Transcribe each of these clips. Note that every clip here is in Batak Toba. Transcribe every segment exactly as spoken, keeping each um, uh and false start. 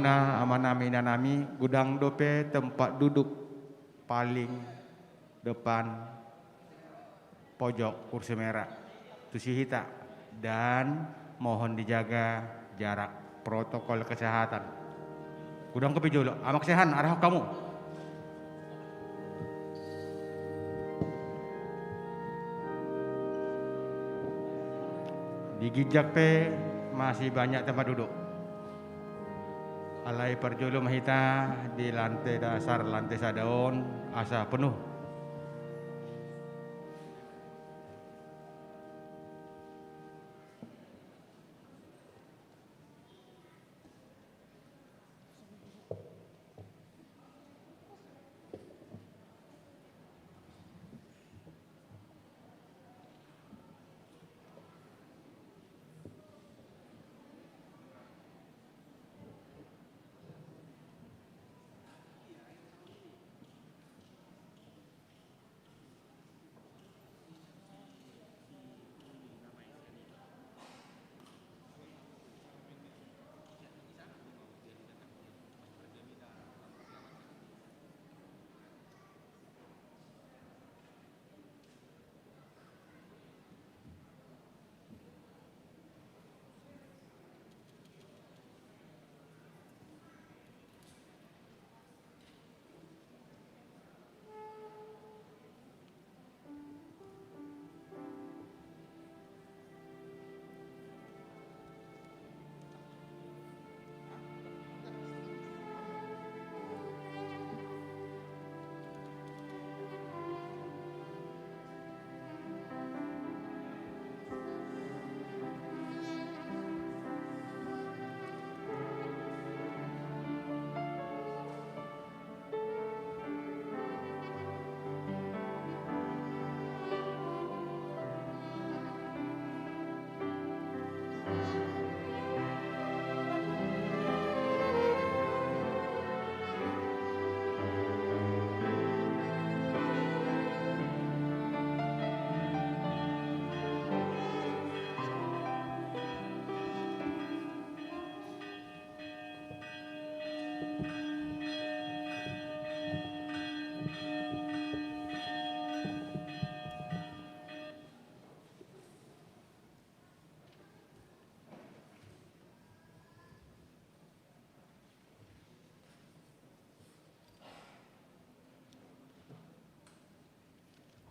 Nah, amanami, inanami, godang dope tempat duduk paling depan pojok kursi merah. Tusi hita, dan mohon dijaga jarak protokol kesehatan. Godang kopi jolo, Ama Kesehan, arahon hamu. Di ginjang pe masih banyak tempat duduk. Alai parjolo ma hita di lantai dasar, lantai sada on, asa penuh.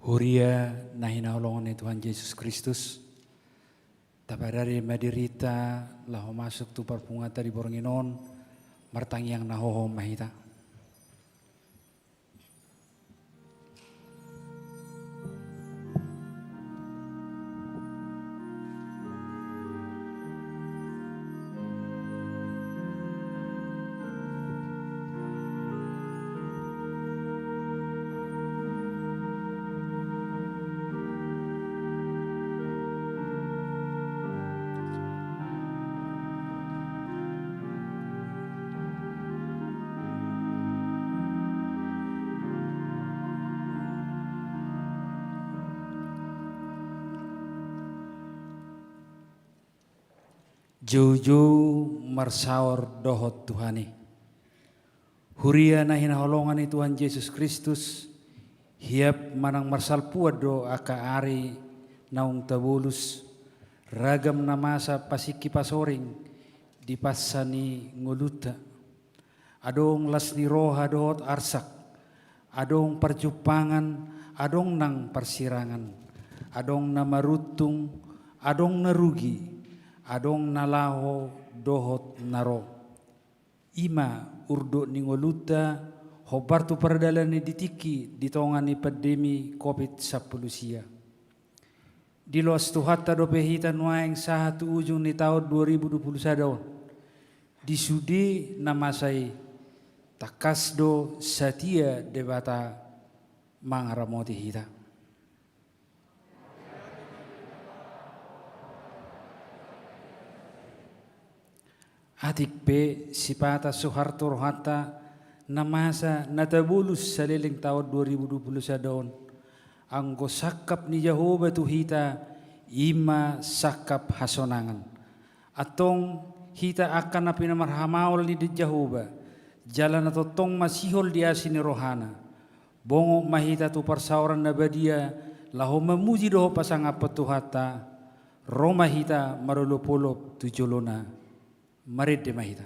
Huria na hinaholongan ni Tuhan Jesus Kristus, tapadari ma dirinta laho masuk tu parpunguanta di borngin on, martangiang na hohom ma hita. Joujou marsaor dohot Tuhan i. Huria na hinaholongan ni Tuhan Jesus Kristus, hiap manang marsalpuan do angka ari naung tabolus, ragam na masa pasingki pasoring di pansa ni ngolunta. Adong las ni roha dohot arsak, adong parjumpangan, adong nang parsirangan, adong na maruntung, adong na rugi, adong na laho dohot na ro. I ma urdot ni ngolunta, hombar tu pardalanan ni tingki di tonga ni pandemi Covid sampulu sia. Diloas Tuhanta dope hita nuaeng sahat tu ujung ni taon dua ribu dua pulu sada on, di sude na masa i. Tangkas do satia Debata mangaramoti hita. Atik pe sipata so hot tu rohanta na masa na tabolus saleleng taon dua ribu dua pulu sada on, anggo sangkap ni Jahowa tu hita, i ma sangkap hasonangan. Antong hita angka na pinamarhamaol ni Jahowa, jala na tongtong masihol di asi ni rohana. Bongot ma hita tu parsaoran na badia, laho mamuji dohot pasangaphon Tuhanta, ro ma hita marolopolop tu jolona. Marende ma hita.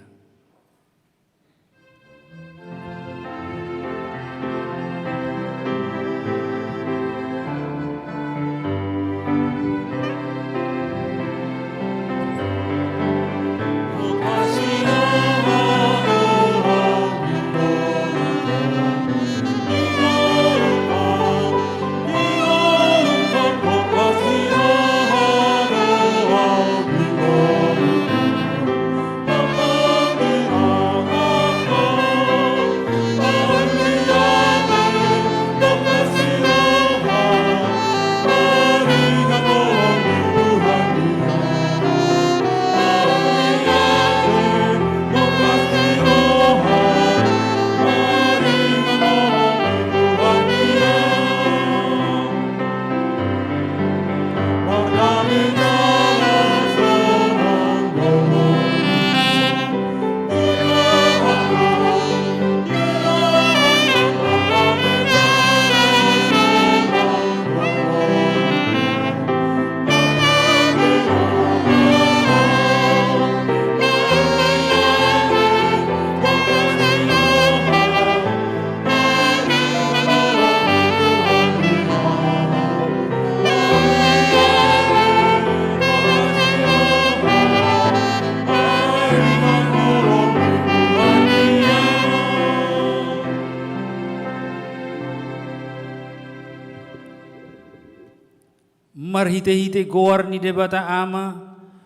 Marhitehite goar ni Debata Ama,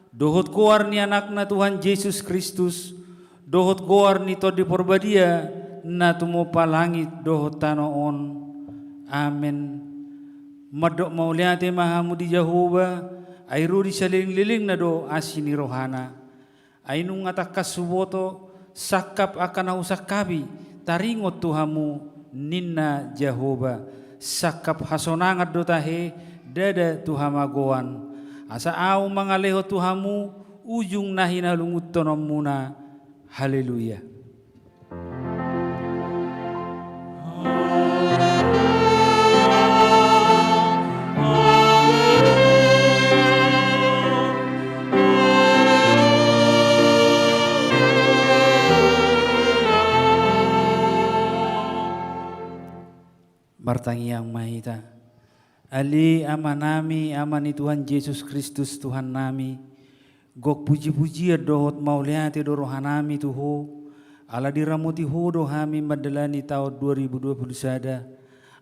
dohot goar ni Anakna Tuhan Jesus Kristus, dohot goar ni Tondi Porbadia, na tumompa langit dohot tano on. Amen. Mandok mauliate ma hamu di Jahowa, ai ro di salelenglelengna do asi ni rohana. Ai nunga tangkas huboto, sangkap angka na husangkapi, taringot tu hamu, ninna Jahowa, sangkap hasonangan do tahe, ndada tu hamagoan. Asa ahu mangalehon tu hamu, ujung na hinalungunhononmuna. Haleluya. Martangiang ma hita. Ale Amanami, Ama ni Tuhan Jesus Kristus, Tuhannami, gok pujipujian dohot mauliate do rohanami tu Ho, ala diramoti Ho do hami mandalani taon dua ribu dua puluh sada.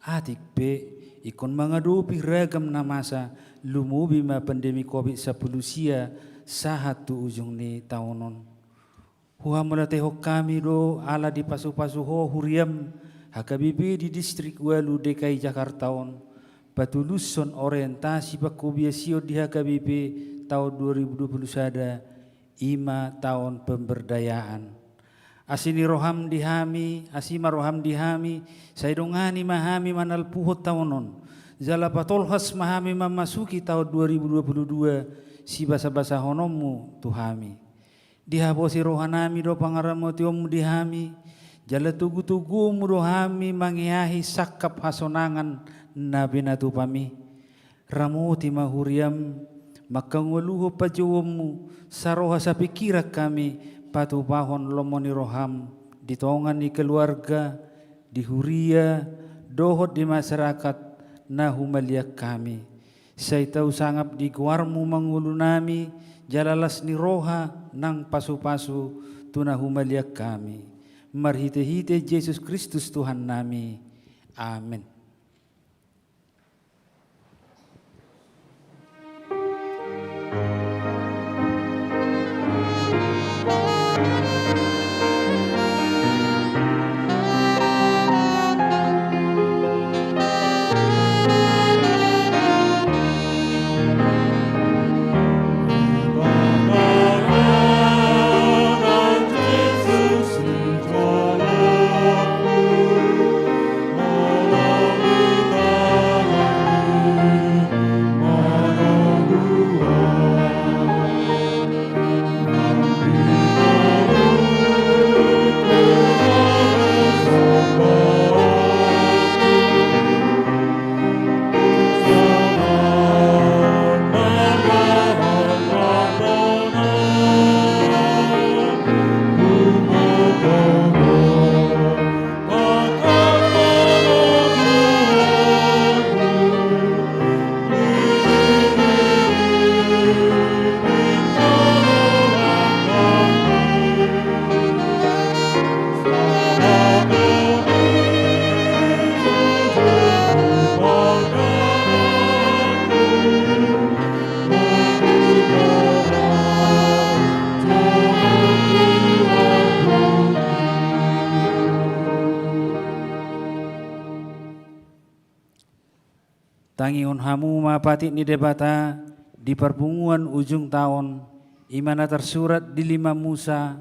Atik pe, ingkon mangadopi ragam na masa, lumobi ma pandemi covid sampulu sia, sahat tu ujung ni taon on. Huhamauliatehon hami do ala dipasupasu Ho huriam H K B P di Distrik Walu D K I Jakarta on, patulushon orientasi panghobasion di H K B P taon dua ribu dua puluh sada, i ma taon pemberdayaan. Asi ni roham di hami, asi ma roham di hami, sai dongani ma hami manalpuhon taon on, jala patolhas ma hami mamasuki taon dua ribu dua puluh dua, sibasabasahononmu tu hami. Dihaposi rohanami do pangaramotionmu di hami, jala togutoguonmu do hami mangeahi sangkap hasonangan na pinatupam i. Ramoti ma huriam, mangkangoluhon panjouonmu, saroha sapingkiran hami, patupahon lomo ni roham, di tonga ni keluarga, di huria, dohot di masyarakat, na humaliang hami. Sai tau sangap di goarmu mangolu nami, jala las ni roha nang pasupasu tu na humaliang hami. Marhitehite Jesus Kristus Tuhan nami. Amen. Tangihon hamu ma patik ni Debata di parpunguan ujung taon, i ma na tarsurat di lima Musa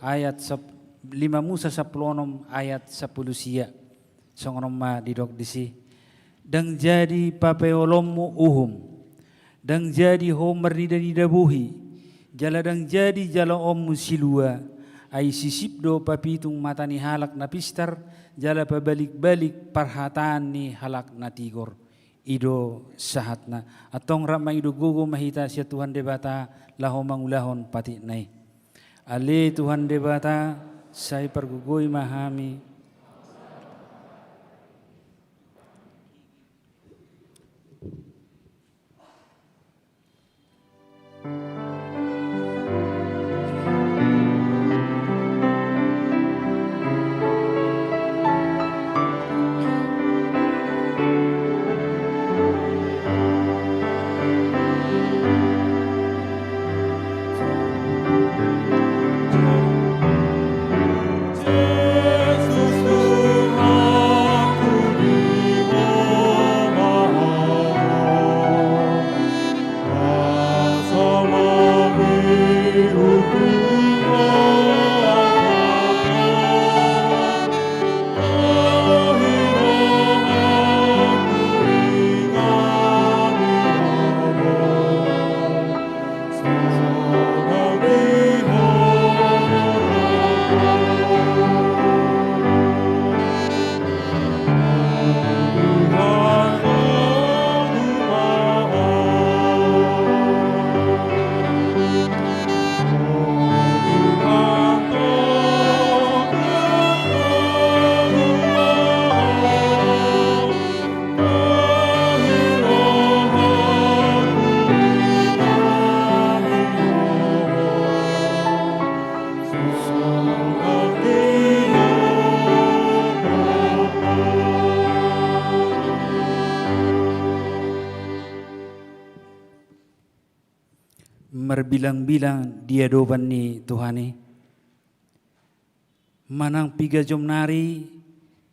ayat sap-, lima Musa sampulu onom ayat sampulu sia. Songon on ma didok disi: Ndang jadi papeolonmu uhum, ndang jadi ho marnidanida bohi, jala ndang jadi jaloonmu silua, ai sisip do papitung mata ni halak na pistar, jala pabalikbalik parhataan ni halak na tigor. I do sahatna. Antong rap mangido gogo ma hita sian Tuhan Debata laho mangulahon patikna i. Ale Tuhan Debata, sai pargogoi ma hami. Marbilangbilang di adopan ni Tuhan i. Manang piga jom nari,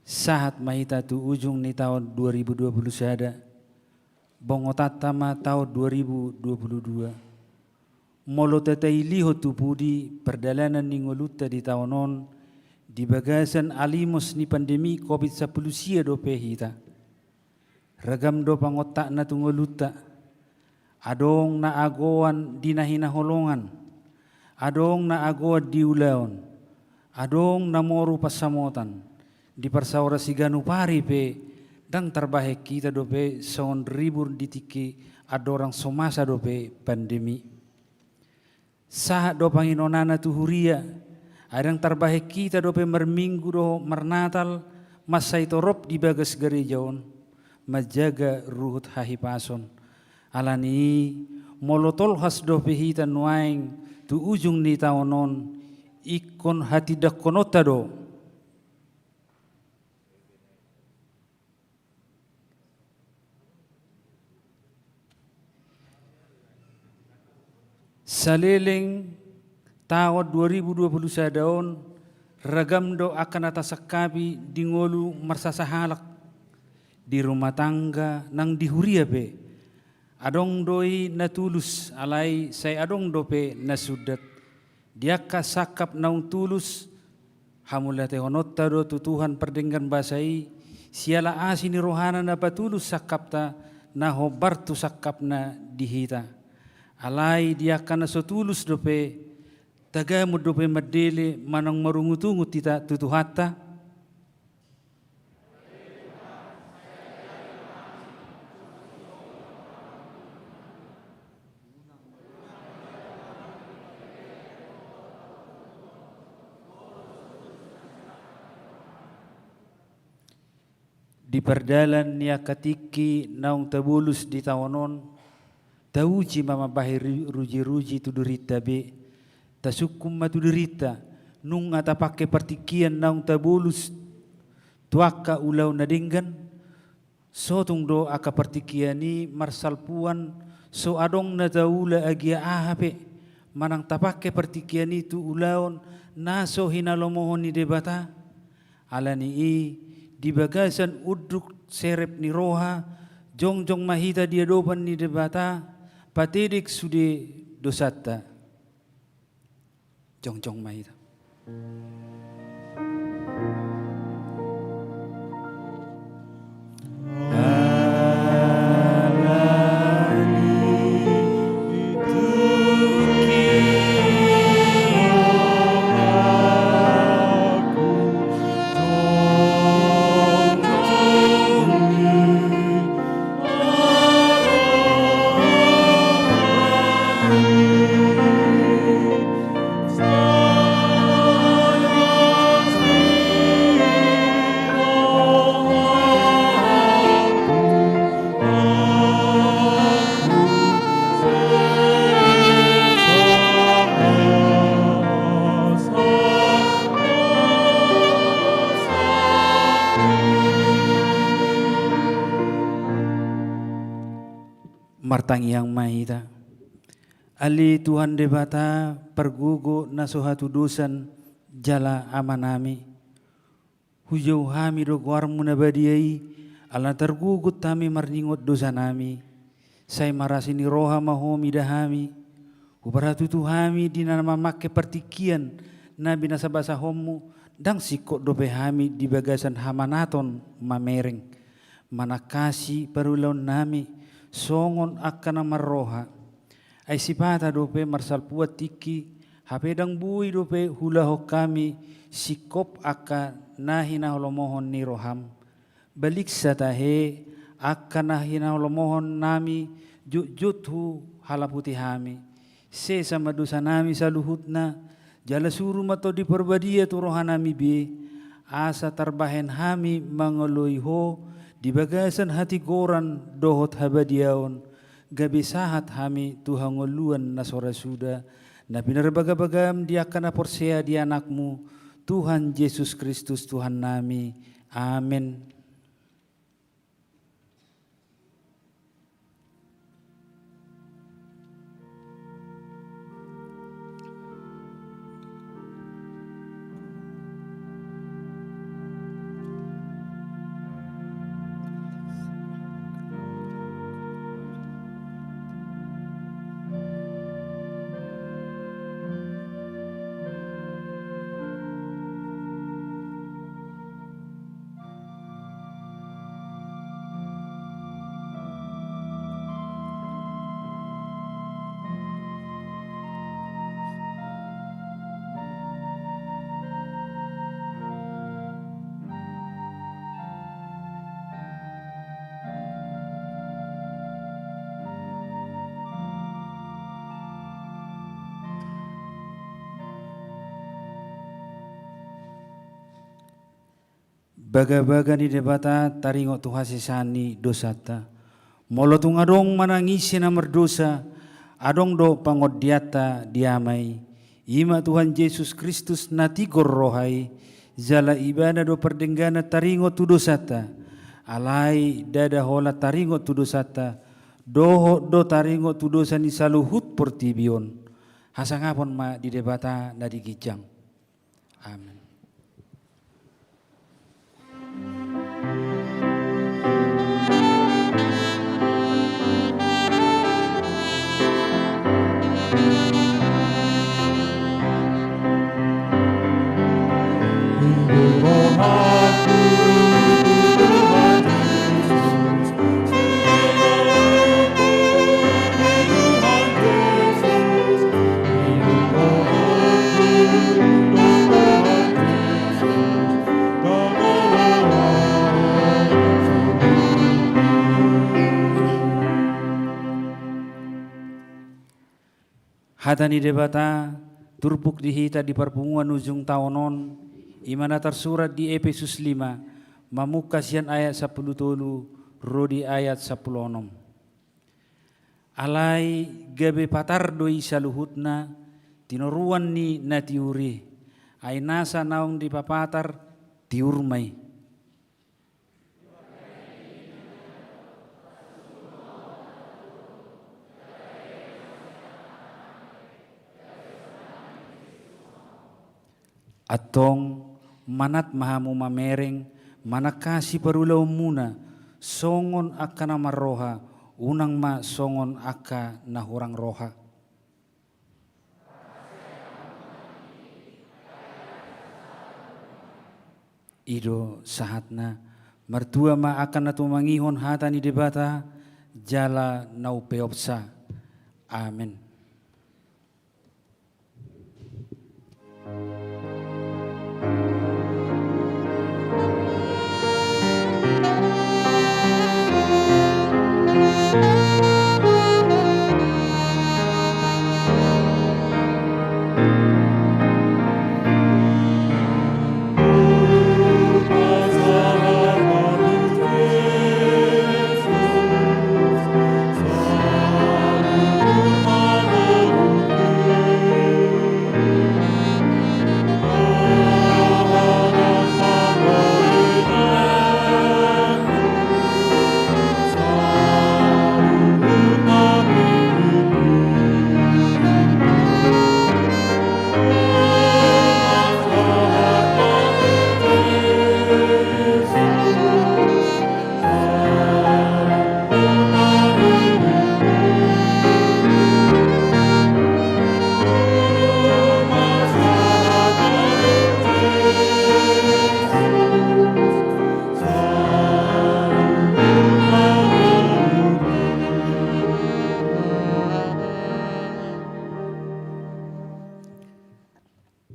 sahat ma hita tu ujung ni taon dua ribu dua puluh sada. Bongotanta ma taon dua ribu dua puluh dua. Molo tatailihon tu pudi pardalanan ni ngolunta di taon on, di bagasan alimos ni pandemi covid sampulu sia dope hita. Ragam do pangontakna tu ngolunta. Adong na agoan di na hinaholongan, adong na agoan di ulaon, adong na moru pansamotan. Di parsaoran siganup ari pe ndang tarbahen hita dope songon ribur di tingki andorang so masa dope pandemi. Sahat do panginonana tu huria, ai ndang tarbahen hita dope marminggu dohot marnatal mansai torop di bagas gareja on, manjaga ruhut hahipason. Alani i, molo tolhas dope hita nuaeng tu ujung ni taon on, ingkon hatindangkononta do. Saleleng taon dua ribu dua puluh sada on, ragam do angka na tasangkapi di ngolu marsasahalak, di rumah tangga nang di huria pe. Adong do i na tulus, alai sai adong dope na sundat. Di angka sangkap naung tulus, hamauliatehononta do tu Tuhan pardenggan basa i, siala asi ni rohana na patulus sangkapta, na hombar tu sangkapna di hita. Alai di angka na so tulus dope, tagamon dope mandele manang marungutungut hita tu Tuhanta. Di pardalan ni angka tingki naung tabolus di taon on, tauji ma mambahen ru-, rujiruji tu dirinta be. Tasungkun ma tu dirinta, nunga tapangke partingkian naung tabolus tu angka ulaon na denggan. So tung do angka partingkian i marsalpuan, so adong na taula agia aha pe, manang tapangke partingkian i tu ulaon na so hinalomohon ni Debata. Alani i, di bagasan unduk serep ni roha, Jongjong ma hita di adopan ni Debata, patedek sude dosanta. Jongjong ma hita. Martangiang ma hita. Ale Tuhan Debata, pargogo na so hatudosan jala Amanami, hujou hami do goarmu na badia i, ala targogot hami marningot dosanami. Sai marasi ni roha ma Ho mida hami. Huparhatutu hami di na mamangke partingkian na binasabasahonmu, ndang singkop dope hami di bagasan hamanaton mamereng, manangkasi parulaonnami songon angka na marroha. Ai sipata dope marsalpuan tingki, hape ndang boi dope huulahon hami singkop angka na hinalomohon ni roham. Baliksa tahe, angka na hinalomohonnami jotjot huhalaputi hami. Sesa ma dosanami saluhutna, jala suru ma Tondi Parbadia tu rohanami be, asa tarbahen hami mangoloi Ho di bagasan hatigoran dohot habadiaon, gabe sahat hami tu hangoluan na so ra suda, na pinarbagabagam di angka na porsea di Anakmu, Tuhan Jesus Kristus Tuhannami. Amen. Bagabaga ni Debata taringot tu hasesaan ni dosanta. Molo tung adong manang ise na mardosa, adong do pangondianta di Ama i. I ma Tuhan Jesus Kristus na tigor roha i, jala Ibana do pardengganan taringot tu dosanta. Alai ndada holan taringot tu dosanta, dohot do taringot tu dosa ni saluhut portibi on. Hasangapon ma di Debata na di ginjang. Amen. Hata ni Debata turpuk di hita di parpunguan ujung taon on, i ma na tarsurat di Epesus lima, mamungka sian ayat sampulu tolu ro di ayat sampulu onom. Alai gabe patar do i saluhutna, tinoruan ni na tiur i, ai nasa naung dipapatar tiur ma i. Antong, manat ma hamu mamereng, manangkasi parulaonmuna, songon angka na marroha, unang ma songon angka na hurang roha. I do sahatna. Martua ma angka na tumangihon hata ni Debata jala na umpeopsa. Amen.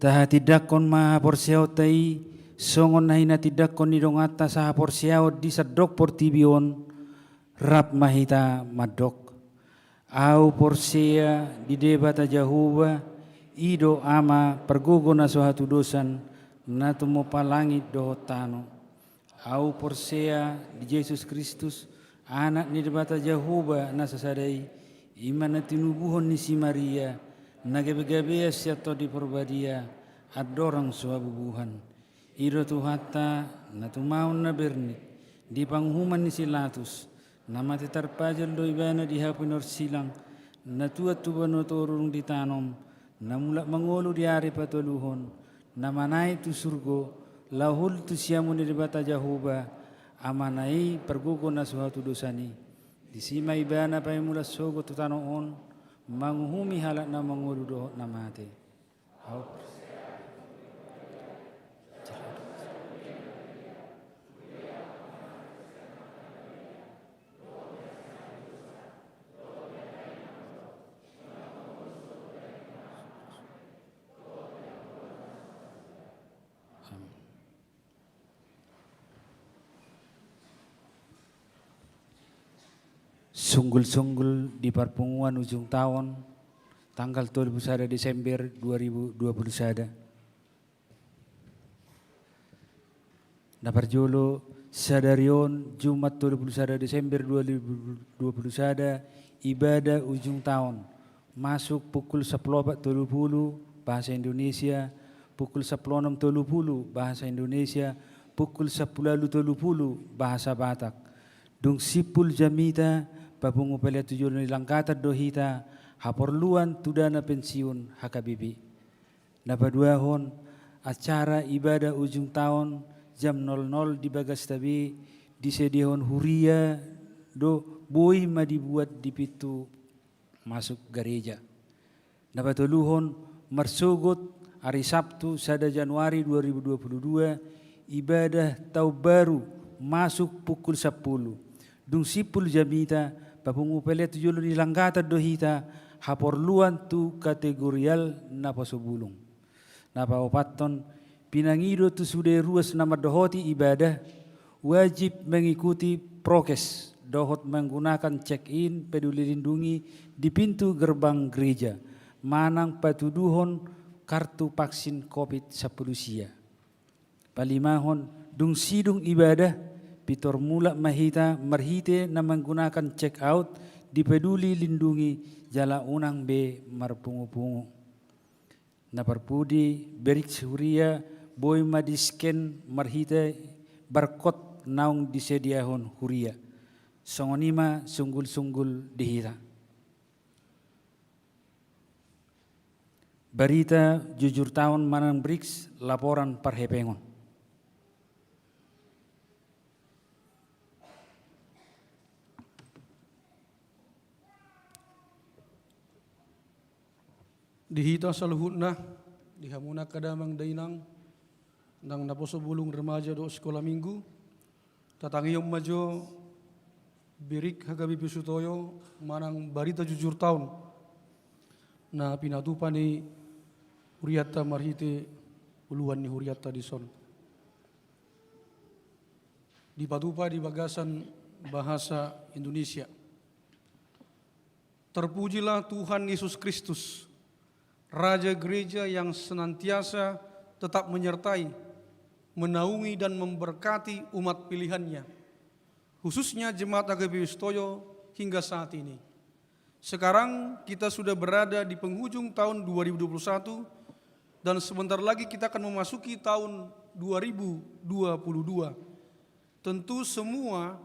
Tahatindangkon ma haporseaonta i, songon na hinatindangkon ni donganta sahaporseaon di sandok portibi on, rap ma hita mandok. Ahu porsea di Debata Jahowa, i do Ama pargogo na so hatudosan, na tumompa langit dohot tano. Ahu porsea di Jesus Kristus, Anak ni Debata Jahowa na sasada i, i ma na tinubuhon ni si Maria, na gabegabean sian Tondi Parbadia, andorang so habubuhan. I do Tuhanta, na tumaon na bernit, di panguhuman ni si Latus, na mate tarpajal do ibana di hau pinorsilang, na tuat tu banua toru dung ditanom, na mulak mangolu di ari patoluhon, na manaek tu surgo, laho ul tu siamun ni Debata Jahowa, Amana i pargogo na so hatudosan i. Disi ma ibana paimula sogot tu tano on, manguhumi halak na mangolu dohot na mate. Ahu Sunggul-sunggul di parpunguan ujung taon, tanggal tolu pulu sada Desember dua ribu dua pulu sada. Na parjolo, sadari on Jumat tolu pulu sada Desember dua ribu dua pulu sada, ibadah ujung taon, masuk pukul sampulu opat tolu pulu bahasa Indonesia, pukul sampulu onom tolu pulu bahasa Indonesia, pukul sampulu ualu tolu pulu bahasa Batak. Dung simpul jamita, papungu pelean tu jolo ni langgatan do hita, haporluan tu dana pensiun H K B P. Na paduahon, acara ibadah ujung taon jam nol nol di bagasta be, disediahon huria do boi ma dibuat di pintu masuk gareja. Na patoluhon, marsogot ari Sabtu sada Januari dua ribu dua pulu dua, ibadah taon baru masuk pukul sampulu. Dung simpul jamita, papungu pelean tu jolo ni langgatan do hita, haporluan tu kategorial naposo bulung. Na paopathon, pinangido tu sude ruas na mandohoti ibadah, wajib mengikuti prokes dohot menggunakan check-in Peduli Lindungi di pintu gerbang gereja, manang patuduhon kartu vaksin covid sampulu sia. Palimahon, dung sidung ibadah, pintor mulak ma hita marhite na menggunakan check out di Peduli Lindungi jala unang be marpungu-pungu. Na parpudi, Brix huria boi ma di-scan marhite barcode naung disediahon huria. Songon i ma sunggul-sunggul di hita. Barita jujur taon manang Brix, laporan parhepengon. Di hita saluhutna, di hamuna angka damang dainang, nang naposo bulung remaja dohot sikola minggu, tatangihon ma jo birik H K B P Sutoyo manang barita jujur taon na pinatupa ni hurianta marhite uluan ni hurianta dison. Dipatupa di bagasan bahasa Indonesia. Terpujilah Tuhan Yesus Kristus, Raja Gereja yang senantiasa tetap menyertai, menaungi dan memberkati umat pilihan-Nya, khususnya jemaat H K B P Sutoyo hingga saat ini. Sekarang kita sudah berada di penghujung tahun dua ribu dua puluh satu dan sebentar lagi kita akan memasuki tahun dua ribu dua puluh dua. Tentu semua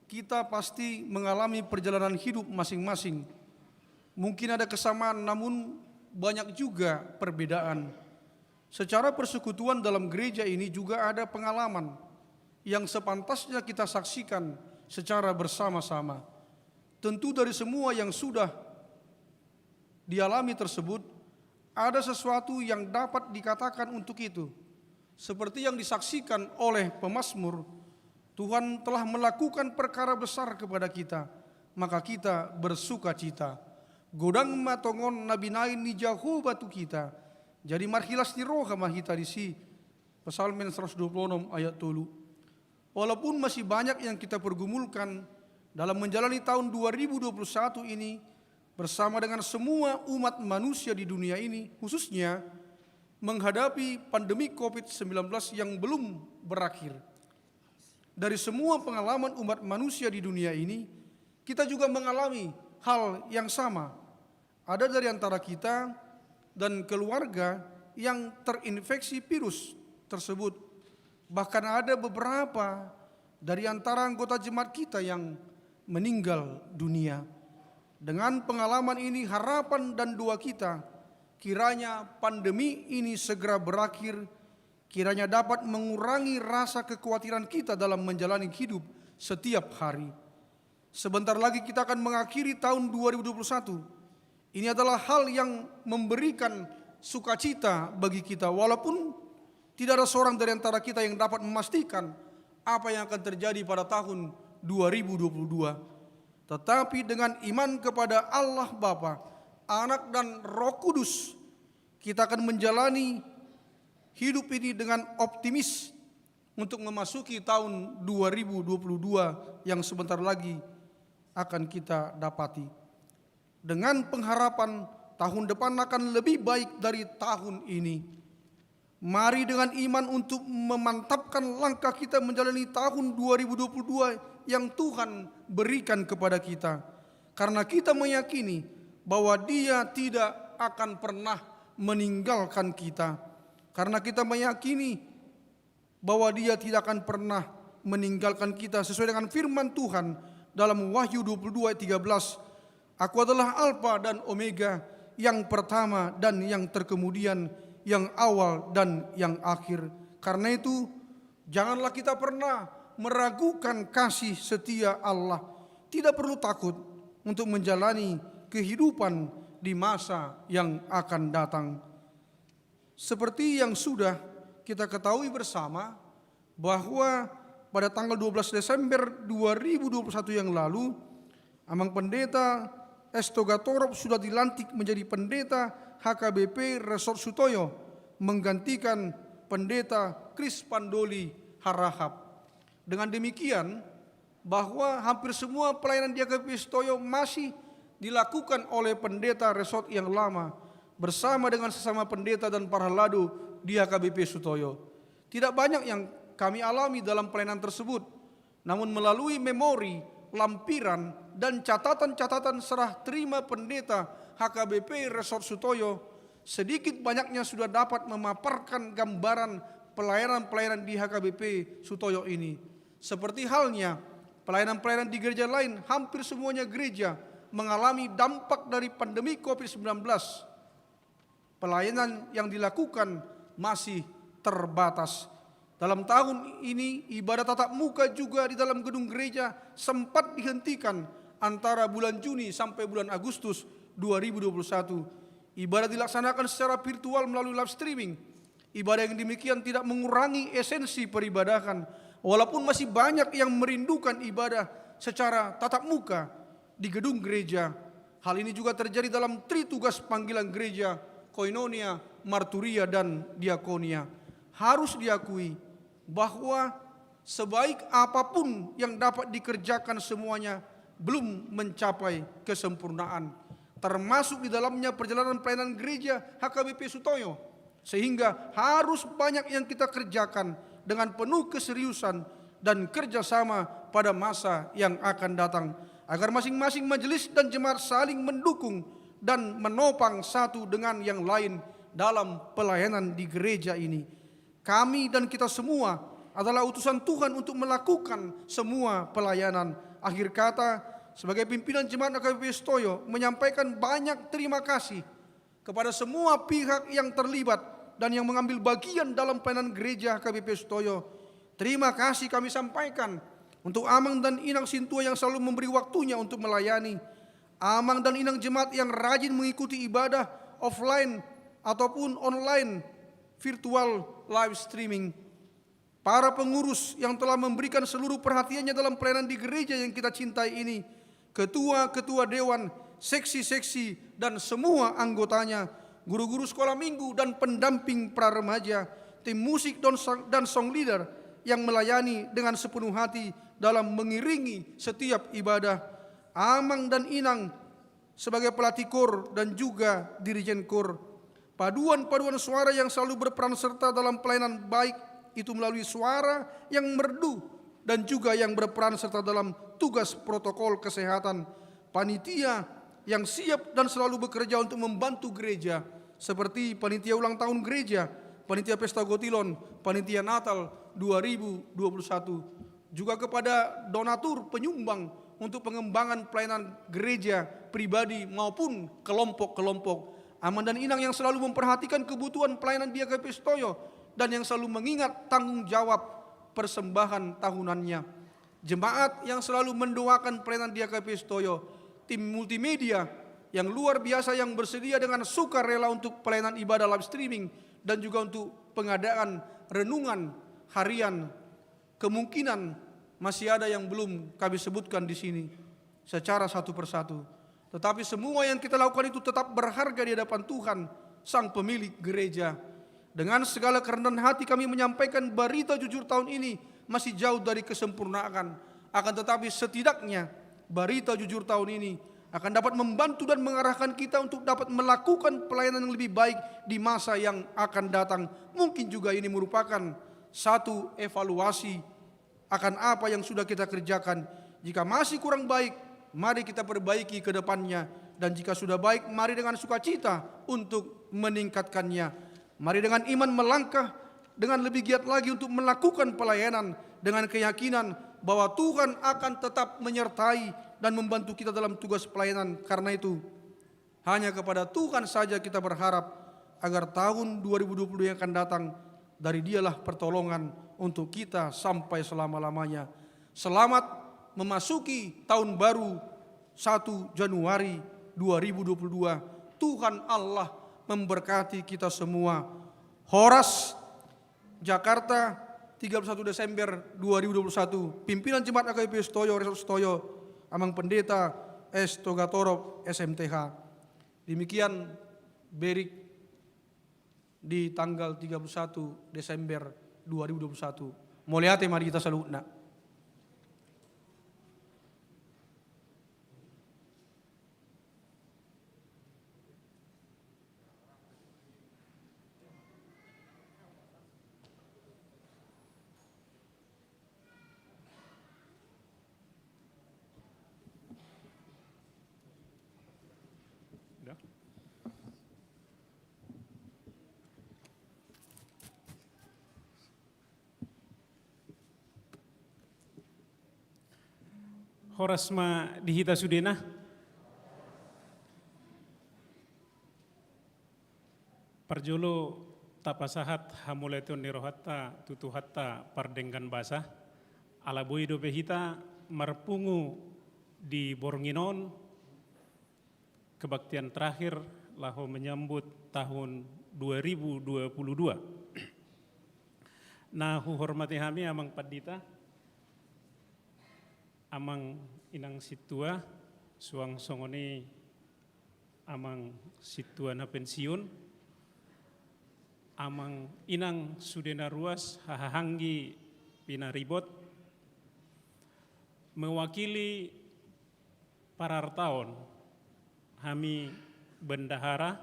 kita pasti mengalami perjalanan hidup masing-masing. Mungkin ada kesamaan, namun banyak juga perbedaan. Secara persekutuan dalam gereja ini juga ada pengalaman yang sepantasnya kita saksikan secara bersama-sama. Tentu dari semua yang sudah dialami tersebut, ada sesuatu yang dapat dikatakan untuk itu. Seperti yang disaksikan oleh pemazmur, Tuhan telah melakukan perkara besar kepada kita, maka kita bersukacita. Godang ma tongon na binahen ni Jahowa tu hita. Jadi marhilas ni roha ma hita disi. Psalmen seratus dua puluh enam ayat tolu. Walaupun masih banyak yang kita pergumulkan dalam menjalani tahun dua ribu dua puluh satu ini bersama dengan semua umat manusia di dunia ini, khususnya menghadapi pandemi covid sembilan belas yang belum berakhir. Dari semua pengalaman umat manusia di dunia ini, kita juga mengalami hal yang sama. Ada dari antara kita dan keluarga yang terinfeksi virus tersebut. Bahkan ada beberapa dari antara anggota jemaat kita yang meninggal dunia. Dengan pengalaman ini, harapan dan doa kita, kiranya pandemi ini segera berakhir, kiranya dapat mengurangi rasa kekhawatiran kita dalam menjalani hidup setiap hari. Sebentar lagi kita akan mengakhiri tahun dua ribu dua puluh satu. Ini adalah hal yang memberikan sukacita bagi kita, walaupun tidak ada seorang dari antara kita yang dapat memastikan apa yang akan terjadi pada tahun dua ribu dua puluh dua. Tetapi dengan iman kepada Allah Bapa, Anak, dan Roh Kudus, kita akan menjalani hidup ini dengan optimis untuk memasuki tahun dua ribu dua puluh dua yang sebentar lagi akan kita dapati. Dengan pengharapan tahun depan akan lebih baik dari tahun ini. Mari dengan iman untuk memantapkan langkah kita menjalani tahun dua ribu dua puluh dua yang Tuhan berikan kepada kita. Karena kita meyakini bahwa Dia tidak akan pernah meninggalkan kita. Karena kita meyakini bahwa Dia tidak akan pernah meninggalkan kita, sesuai dengan firman Tuhan dalam Wahyu dua puluh dua ayat tiga belas, "Aku adalah Alfa dan Omega, yang pertama dan yang terkemudian, yang awal dan yang akhir." Karena itu, janganlah kita pernah meragukan kasih setia Allah. Tidak perlu takut untuk menjalani kehidupan di masa yang akan datang. Seperti yang sudah kita ketahui bersama, bahwa pada tanggal dua belas Desember dua ribu dua puluh satu yang lalu, Amang Pendeta Esto Gatorop sudah dilantik menjadi Pendeta H K B P Resort Sutoyo, menggantikan Pendeta Kris Pandoli Harahap. Dengan demikian, bahwa hampir semua pelayanan di H K B P Sutoyo masih dilakukan oleh pendeta resort yang lama bersama dengan sesama pendeta dan parhalado di H K B P Sutoyo. Tidak banyak yang kami alami dalam pelayanan tersebut, namun melalui memori, lampiran, dan catatan-catatan serah terima pendeta H K B P Resort Sutoyo, sedikit banyaknya sudah dapat memaparkan gambaran pelayanan-pelayanan di H K B P Sutoyo ini. Seperti halnya pelayanan-pelayanan di gereja lain, hampir semuanya gereja mengalami dampak dari pandemi covid sembilan belas. Pelayanan yang dilakukan masih terbatas. Dalam tahun ini, ibadah tatap muka juga di dalam gedung gereja sempat dihentikan antara bulan Juni sampai bulan Agustus dua ribu dua puluh satu. Ibadah dilaksanakan secara virtual melalui live streaming. Ibadah yang demikian tidak mengurangi esensi peribadahan, walaupun masih banyak yang merindukan ibadah secara tatap muka di gedung gereja. Hal ini juga terjadi dalam tritugas panggilan gereja, koinonia, marturia, dan diakonia. Harus diakui bahwa sebaik apapun yang dapat dikerjakan, semuanya belum mencapai kesempurnaan, termasuk di dalamnya perjalanan pelayanan gereja H K B P Sutoyo. Sehingga harus banyak yang kita kerjakan dengan penuh keseriusan dan kerjasama pada masa yang akan datang, agar masing-masing majelis dan jemaat saling mendukung dan menopang satu dengan yang lain dalam pelayanan di gereja ini. Kami dan kita semua adalah utusan Tuhan untuk melakukan semua pelayanan. Akhir kata, sebagai pimpinan jemaat H K B P Sutoyo, menyampaikan banyak terima kasih kepada semua pihak yang terlibat dan yang mengambil bagian dalam pelayanan gereja H K B P Sutoyo. Terima kasih kami sampaikan untuk Amang dan Inang Sintua yang selalu memberi waktunya untuk melayani, Amang dan Inang jemaat yang rajin mengikuti ibadah offline ataupun online, virtual live streaming, para pengurus yang telah memberikan seluruh perhatiannya dalam pelayanan di gereja yang kita cintai ini, ketua-ketua dewan, seksi-seksi, dan semua anggotanya, guru-guru sekolah minggu dan pendamping pra remaja, tim musik dan song, dan song leader yang melayani dengan sepenuh hati dalam mengiringi setiap ibadah, Amang dan Inang sebagai pelatih kor dan juga dirijen kor. Paduan-paduan suara yang selalu berperan serta dalam pelayanan, baik itu melalui suara yang merdu dan juga yang berperan serta dalam tugas protokol kesehatan. Panitia yang siap dan selalu bekerja untuk membantu gereja, seperti panitia ulang tahun gereja, panitia pesta gotilon, panitia Natal dua ribu dua puluh satu. Juga kepada donatur, penyumbang untuk pengembangan pelayanan gereja pribadi maupun kelompok-kelompok. Amang dan Inang yang selalu memperhatikan kebutuhan pelayanan di H K B P Sutoyo dan yang selalu mengingat tanggung jawab persembahan tahunannya. Jemaat yang selalu mendoakan pelayanan di H K B P Sutoyo. Tim multimedia yang luar biasa yang bersedia dengan sukarela untuk pelayanan ibadah live streaming dan juga untuk pengadaan renungan harian. Kemungkinan masih ada yang belum kami sebutkan di sini secara satu persatu. Tetapi semua yang kita lakukan itu tetap berharga di hadapan Tuhan, Sang Pemilik Gereja. Dengan segala kerendahan hati kami menyampaikan, Barita Jujur tahun ini masih jauh dari kesempurnaan. Akan tetapi setidaknya Barita Jujur tahun ini akan dapat membantu dan mengarahkan kita untuk dapat melakukan pelayanan yang lebih baik di masa yang akan datang. Mungkin juga ini merupakan satu evaluasi akan apa yang sudah kita kerjakan. Jika masih kurang baik, mari kita perbaiki ke depannya. Dan jika sudah baik, mari dengan sukacita untuk meningkatkannya. Mari dengan iman melangkah, dengan lebih giat lagi untuk melakukan pelayanan, dengan keyakinan bahwa Tuhan akan tetap menyertai dan membantu kita dalam tugas pelayanan. Karena itu, hanya kepada Tuhan saja kita berharap, agar tahun dua ribu dua puluh dua yang akan datang, dari Dialah pertolongan untuk kita sampai selama-lamanya. Selamat memasuki tahun baru, satu Januari dua ribu dua puluh dua. Tuhan Allah memberkati kita semua. Horas. Jakarta, tiga puluh satu Desember dua ribu dua puluh satu. Pimpinan Jemaat H K B P Sutoyo, Resort Sutoyo, Amang Pendeta S Togatorop, S M T H. Demikian Berik di tanggal tiga puluh satu Desember dua ribu dua puluh satu. Mauliate ma di hita saluhutna. Horas ma di hita sudena. Parjolo tapasahat hamauliateon ni rohanta tu Tuhanta pardenggan basa, ala boi dope hita marpungu di borngin on, kebaktian terakhir laho menyambut tahun dua ribu dua puluh dua. Na huhormati hami Amang Pandita, Amang Inang Sintua, suang songon i Amang Sintua na pensiun, Amang Inang sude na ruas, hahaanggi pinaribot, mewakili parartaon, hami bendahara,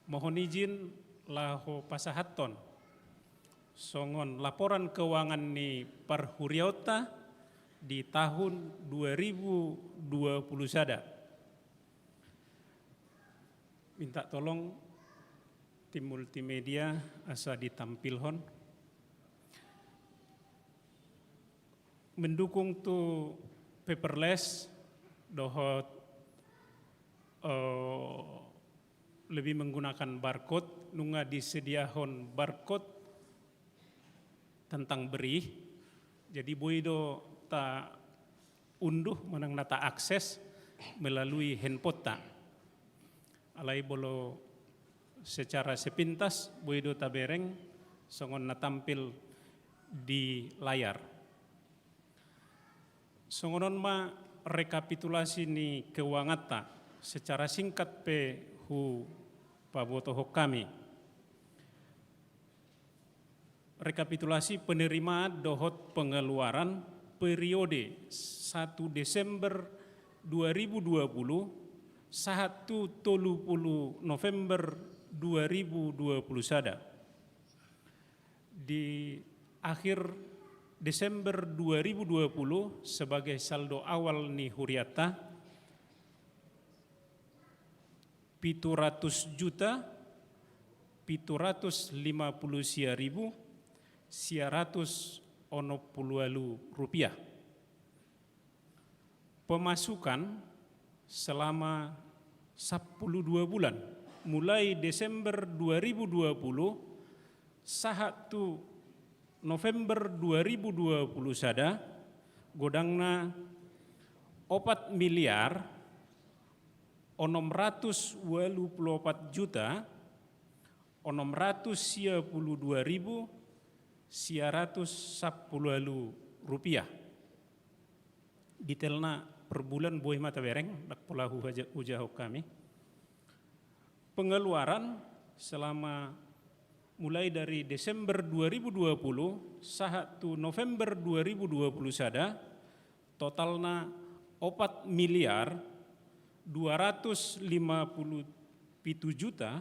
mohon izin laho pasahathon songon laporan keuangan ni parhuriaonta di tahun dua ribu dua puluh sada. Minta tolong tim multimedia asa ditampilhon. Mendukung tu paperless dohot, eh, lebih menggunakan barcode, nunga disediahon barcode tentang berih. Jadi boi do taunduh manang na taakses melalui handphoneta. Alai molo secara sepintas boi do tabereng songon na tampil di layar. Songon on ma rekapitulasi ni keuanganta, secara singkat pe hupabotohon hami. Rekapitulasi penerimaan dohot pengeluaran periode satu Desember dua ribu dua puluh sahat tu tolu puluh November dua ribu dua puluh sada. Di akhir Desember dua ribu dua puluh, sebagai saldo awal ni huriatta, pitu ratus juta pitu ratus lima puluh sia ribu sia ratus onom puluh ualu rupiah. Pemasukan selama sampulu dua bulan, mulai Desember dua ribu dua puluh sahat tu November dua ribu dua puluh sada, godangna opat miliar onom ratus ualu puluh opat juta onom ratus sia puluh dua ribu sia ratus sampulu ualu rupiah. Detailna per bulan boi ma tabereng, ndang pola huhaja-, hujahahon hami. Pengeluaran selama mulai dari Desember dua ribu dua puluh sahat tu November dua ribu dua puluh sada, totalna opat miliar dua ratus lima puluh pitu juta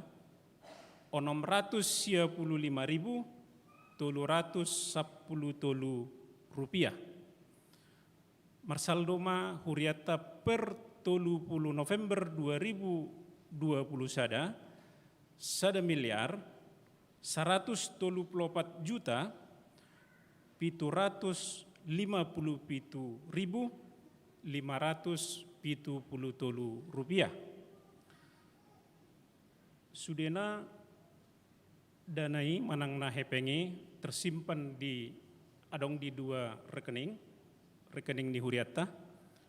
onom ratus sia puluh lima ribu tolu ratus sampulu tolu rupiah. Marsaldo ma huriatta per tolu puluh November dua ribu dua puluh sada, sada miliar saratus tolu puluh opat juta pitu ratus lima puluh pitu ribu lima ratus pitu puluh tolu rupiah. Sudena dana i manang na hepeng i tersimpan di, adong di dua rekening, rekening ni huriatta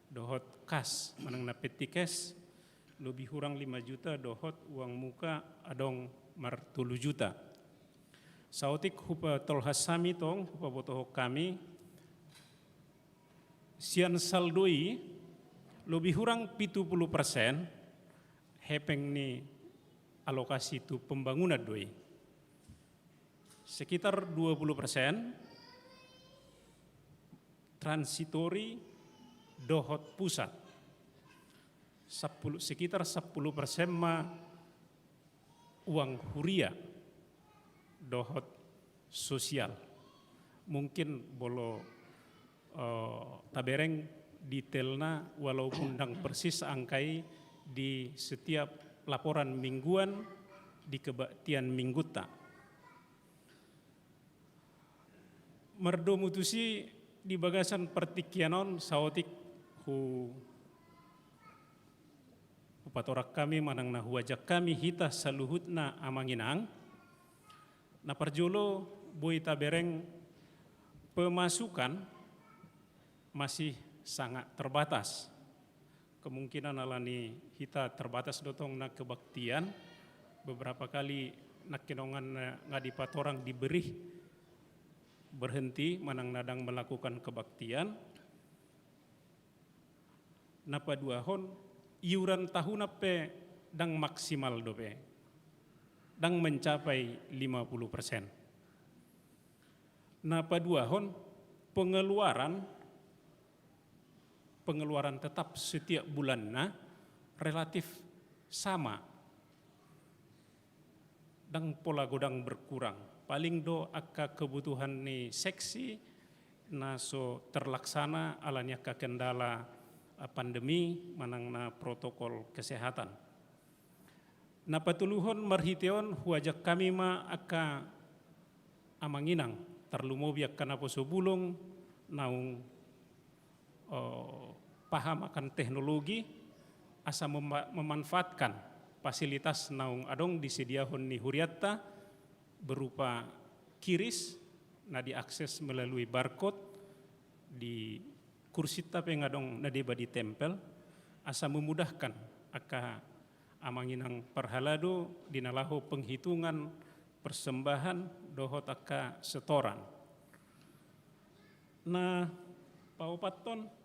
dohot kas manang na petty cash, lobi hurang lima juta dohot uang muka adong martolu juta. Saotik hupatolhas hami tong, hupabotohon hami, sian saldo i lobi hurang pitu puluh persen hepeng ni alokasi tu pembangunan do i. Sekitar dua puluh persen transitori dohot pusat. Sampulu, sekitar sampulu persen ma uang huria dohot sosial. Mungkin molo, eh, tabereng detailna, walaupun ndang persis angka i di setiap laporan mingguan di kebaktian minggunta. Mardomu tusi di bagasan partingkian on saotik hu, hupatorang hami manang na huajak hami hita saluhutna amang inang. Na parjolo boi tabereng pemasukan masih sangat terbatas. Kemungkinan alani hita terbatas do tong na kebaktian, beberapa kali nangkiningan na nga dipatorang diberi berhenti manang na dang melakukan kebaktian. Na paduahon, iuran tahuna pe dang maksimal dope, dang mencapai lima puluh persen. Na paduahon, pengeluaran pengeluaran tetap setiap bulanna relatif sama, dang pola godang berkurang. Paling do angka kebutuhan ni seksi na so terlaksana alani angka kendala, eh, pandemi manang na protokol kesehatan. Na patoluhon, marhite on huajak hami ma angka amang inang, tarlumobi angka naposo bulung naung, eh, paham akan teknologi, asa mema-, memanfaatkan fasilitas naung adong disediahon ni hurianta berupa kiris na diakses melalui barcode di kursinta pe nga adong na deba ditempel, asa memudahkan angka amang inang parhalado di na laho penghitungan persembahan dohot angka setoran. Na paopathon,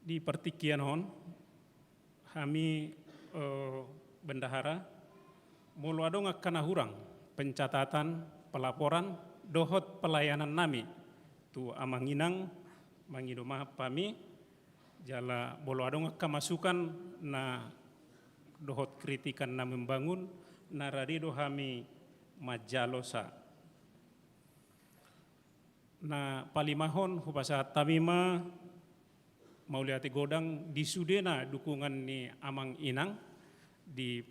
di partingkian on, hami, eh, bendahara, molo adong angka na hurang pencatatan, pelaporan dohot pelayanan nami tu amang inang, mangido maaf hami. Jala molo adong angka masukan na dohot kritikan na membangun, na rade do hami manjalo sa. Na palimahon, hupasahat hami ma mauliate godang di sudena dukungan ni amang inang di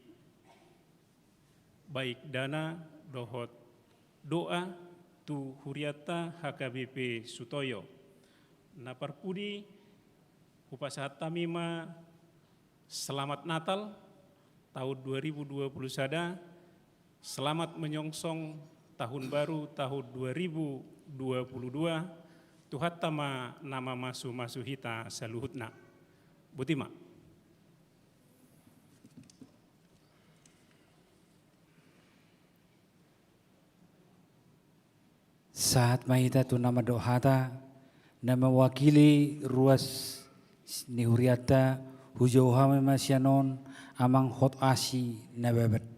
baik dana dohot doa tu hurianta H K B P Sutoyo. Na parpudi, hupasahat hami ma selamat Natal tahun dua ribu dua puluh sada, selamat menyongsong tahun baru tahun dua ribu dua puluh dua. Tuhanta ma na mamasu-masu hita saluhutna. Boti ma. Sahat ma hita tu na mandok hata, na mewakili ruas ni hurianta, hujou hami ma sian on, Amang Hot Asi Nababan.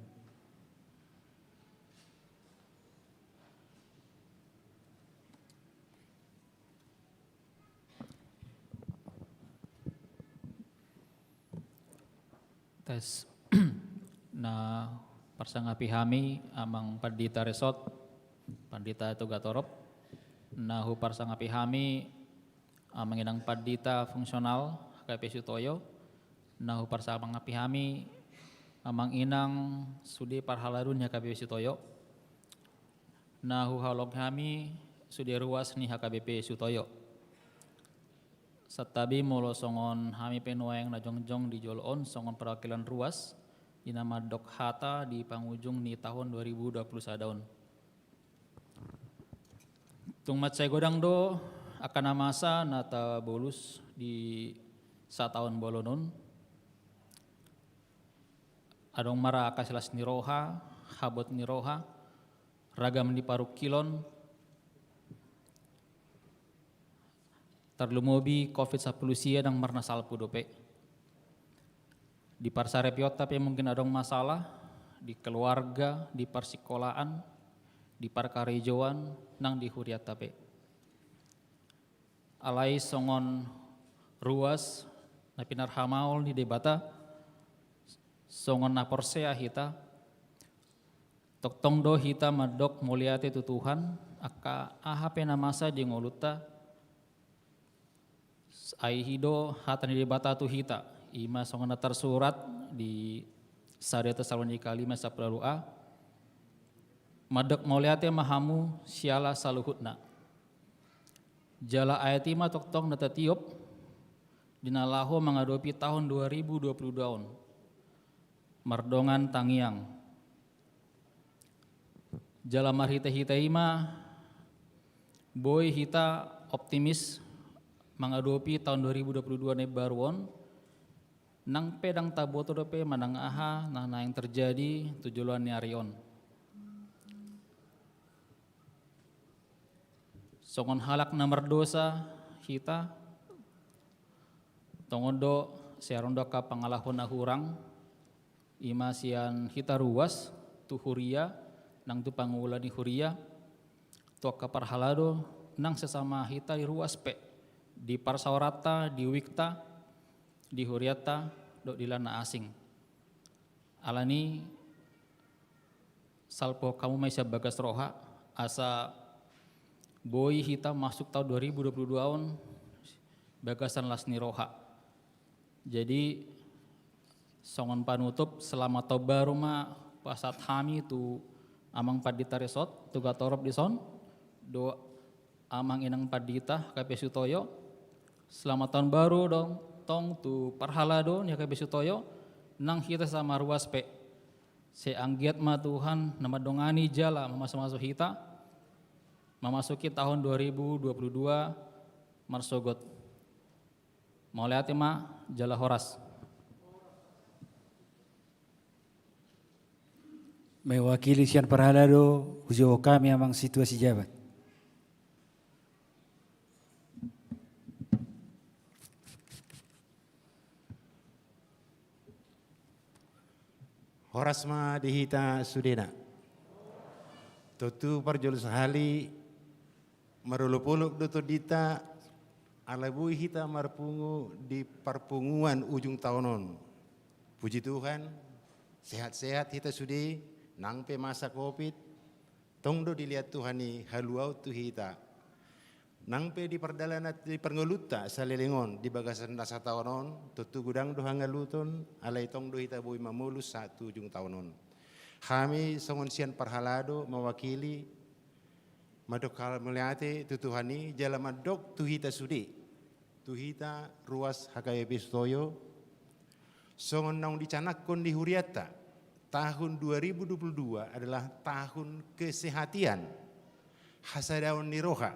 Tes. Na huparsangapi hami Amang Pandita Resort, Pandita Togatorop. Na huparsangapi hami Amang Inang Pandita Fungsional H K B P Sutoyo. Na huparsangapi hami Amang Inang sude parhalado ni H K B P Sutoyo. Na huhaholongi hami sude ruas ni H K B P Sutoyo. Santabi molo songon hami pe nuaeng na jongjong di jolo on songon perwakilan ruas di na mandok hata di pangujung ni tahun dua ribu dua puluh sada on. Tung mansai godang do angka na masa na tabolus di sataon bolon on. Adong ma ra angka silas ni roha, habot ni roha, ragam ni parungkilon, tarlumobi covid sampulu sia nang marna salpu dope. Di parsaripeonta pe mungkin adong masalah, di keluarga, di parsikolaan, di parkarejoan, nang di hurianta pe. Alai songon ruas na pinarhamaol ni Debata, songon na porsea hita, tongtong do hita mandok mauliate tu Tuhan, angka aha pe na masa di ngolunta, ai i do hata ni Debata tu hita, i ma songon na tarsurat di sada Tesalonika lima sampulu ualu a, mandok mauliate ma hamu siala saluhutna. Jala ayat i ma tongtong na tatiop di na laho mangadopi tahun dua ribu dua puluh dua on. Mardongan tangiang. Jala marhite-hite i ma boi hita optimis mangadopi taon dua ribu dua puluh dua na imbaru on, nang pe ndang taboto dope manang aha na naeng terjadi tu joloan ni ari on. Songon halak na mardosa hita, tongon do sai adong do angka pangalaho na hurang, ima sian hita ruas tu huria, nang tu pangula ni huria, tu angka parhalado nang sesama hita di ruas pe, di parsaoranta, di wikta, di hurianta, dohot di na asing. Alani salpu hamu ma i sian bagas roha, asa boi hita masuk taon dua ribu dua puluh dua on bagasan las ni roha. Jadi, songon panutup, selamat taon baru ma pasahat hami tu Amang Pandita Risot, tu Gatorop dison, dohot Amang Inang Pandita H K P Sutoyo. Selamat taon baru do tong tu parhalado ni H K P Sutoyo, nang hita sesama ruas pe. Sai anggiat ma Tuhan na mandongani jala mamasumasu hita, mamasuki taon dua ribu dua puluh dua marsogot. Mauliate ma, jala horas. Mewakili sian parhalado, hujou hami Amang Situa Sijabat. Horas ma di hita sudena. Tontu parjolo sahali, marolopolop do tondinta, ala boi hita marpungu di parpunguan ujung taon on. Puji Tuhan, sehat-sehat hita sude, nang pe masa covid, tong do dilehon Tuhan i haluaon tu hita. Nang pe di pardalanan, di parngoluonta saleleng on, di bagasan na sataon on, tontu godang do hangaluton, alai tong do hita boi mamolus sahat tu ujung taon on. Hami songon sian parhalado mewakili, mandok mauliate tu Tuhan i, jala mandok tu hita sude, tu hita ruas H K P Sutoyo, songon naung dicanangkon ni hurianta, tahun dua ribu dua puluh dua adalah tahun kesehatian, hasadaon ni roha,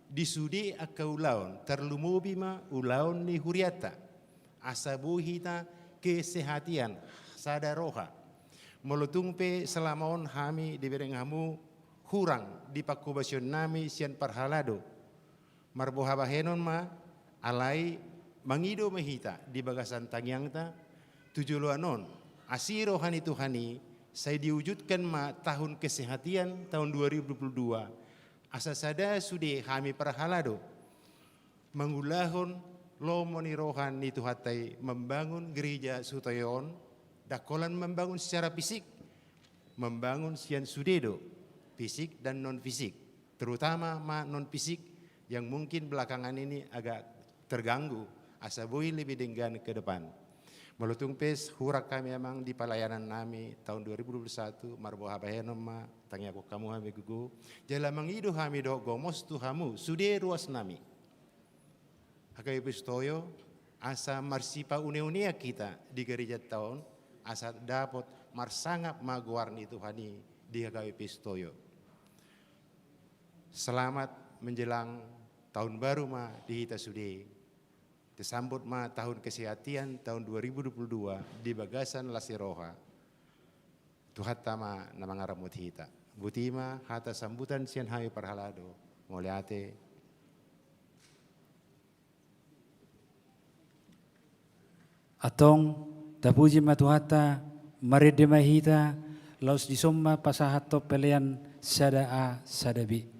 di sude angka ulaon, tarlumobi ma ulaon ni hurianta, asa boi hita kesehatian, sada roha. Molo tung pe selama on hami dibereng hamu hurang di panghobasion nami sian parhalado, marboha bahenon ma, alai mangido ma hita di bagasan tangiangta, tu joloan on, asi roha ni Tuhan i, sai diwujudkan ma tahun kesehatian tahun dua ribu dua puluh dua, asa sada sude hami parhalado mangulahon lomo ni roha ni Tuhanta i, membangun gereja Sutoyo on, ndang holan membangun secara fisik, membangun sian sude do, fisik dan non fisik, terutama ma non fisik yang mungkin belakangan ini agak terganggu, asa boi lebih denggan ke depan. Molo tung pe hurang hami Amang di pelayanan nami tahun dua ribu dua puluh satu, marboha bahenon ma, tangiangkon hamu hami gogo, jala mangido hami dohot gomos tu hamu sude ruas nami H K P Sutoyo, asa marsipauneunean hita di gerejanta on, asa dapot marsangap ma goar ni Tuhan i di H K P Sutoyo. Selamat menjelang tahun baru ma di hita sude. Tasambut ma tahun kesehatian tahun dua ribu dua puluh dua di bagasan las ni roha. Tuhanta ma na mangaramoti hita. Boti ma hata sambutan sian hami parhalado. Mauliate. Antong, tapuji ma Tuhanta, marende ma hita, laos dison ma pasahathon pelean sada A sada B.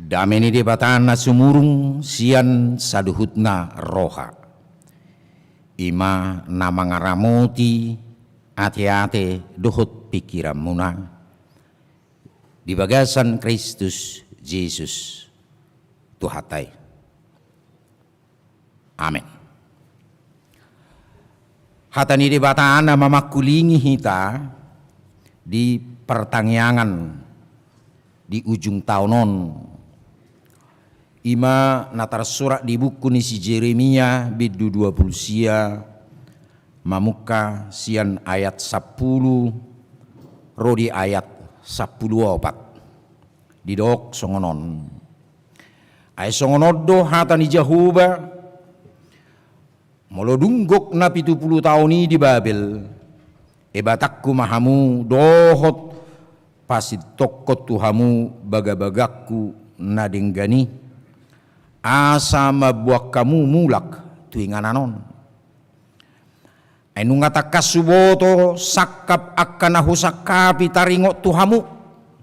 Dame ni Debata na sumurung sian saluhutna roha, i ma na mangaramoti ateate dohot pingkiranmuna di bagasan Kristus Jesus Tuhanta i. Amen. Hata ni Debata na mamangkulingi hita di partangiangan di ujung taon on, i ma na tarsurat di buku ni si Jeremia bindu dua pulu sia, mamungka sian ayat sampulu ro di ayat sampulu opat. Didok songon on. Ai songon on do hata ni Jahowa: Molo dung gok na pitu pulu taon i di Babel, ebatanku ma hamu dohot pasintongkon tu hamu bagabagangku na denggan i, asa mamboan hamu mulak tu inganan on. Ai nunga tangkas huboto sangkap angka na husangkapi taringot tu hamu,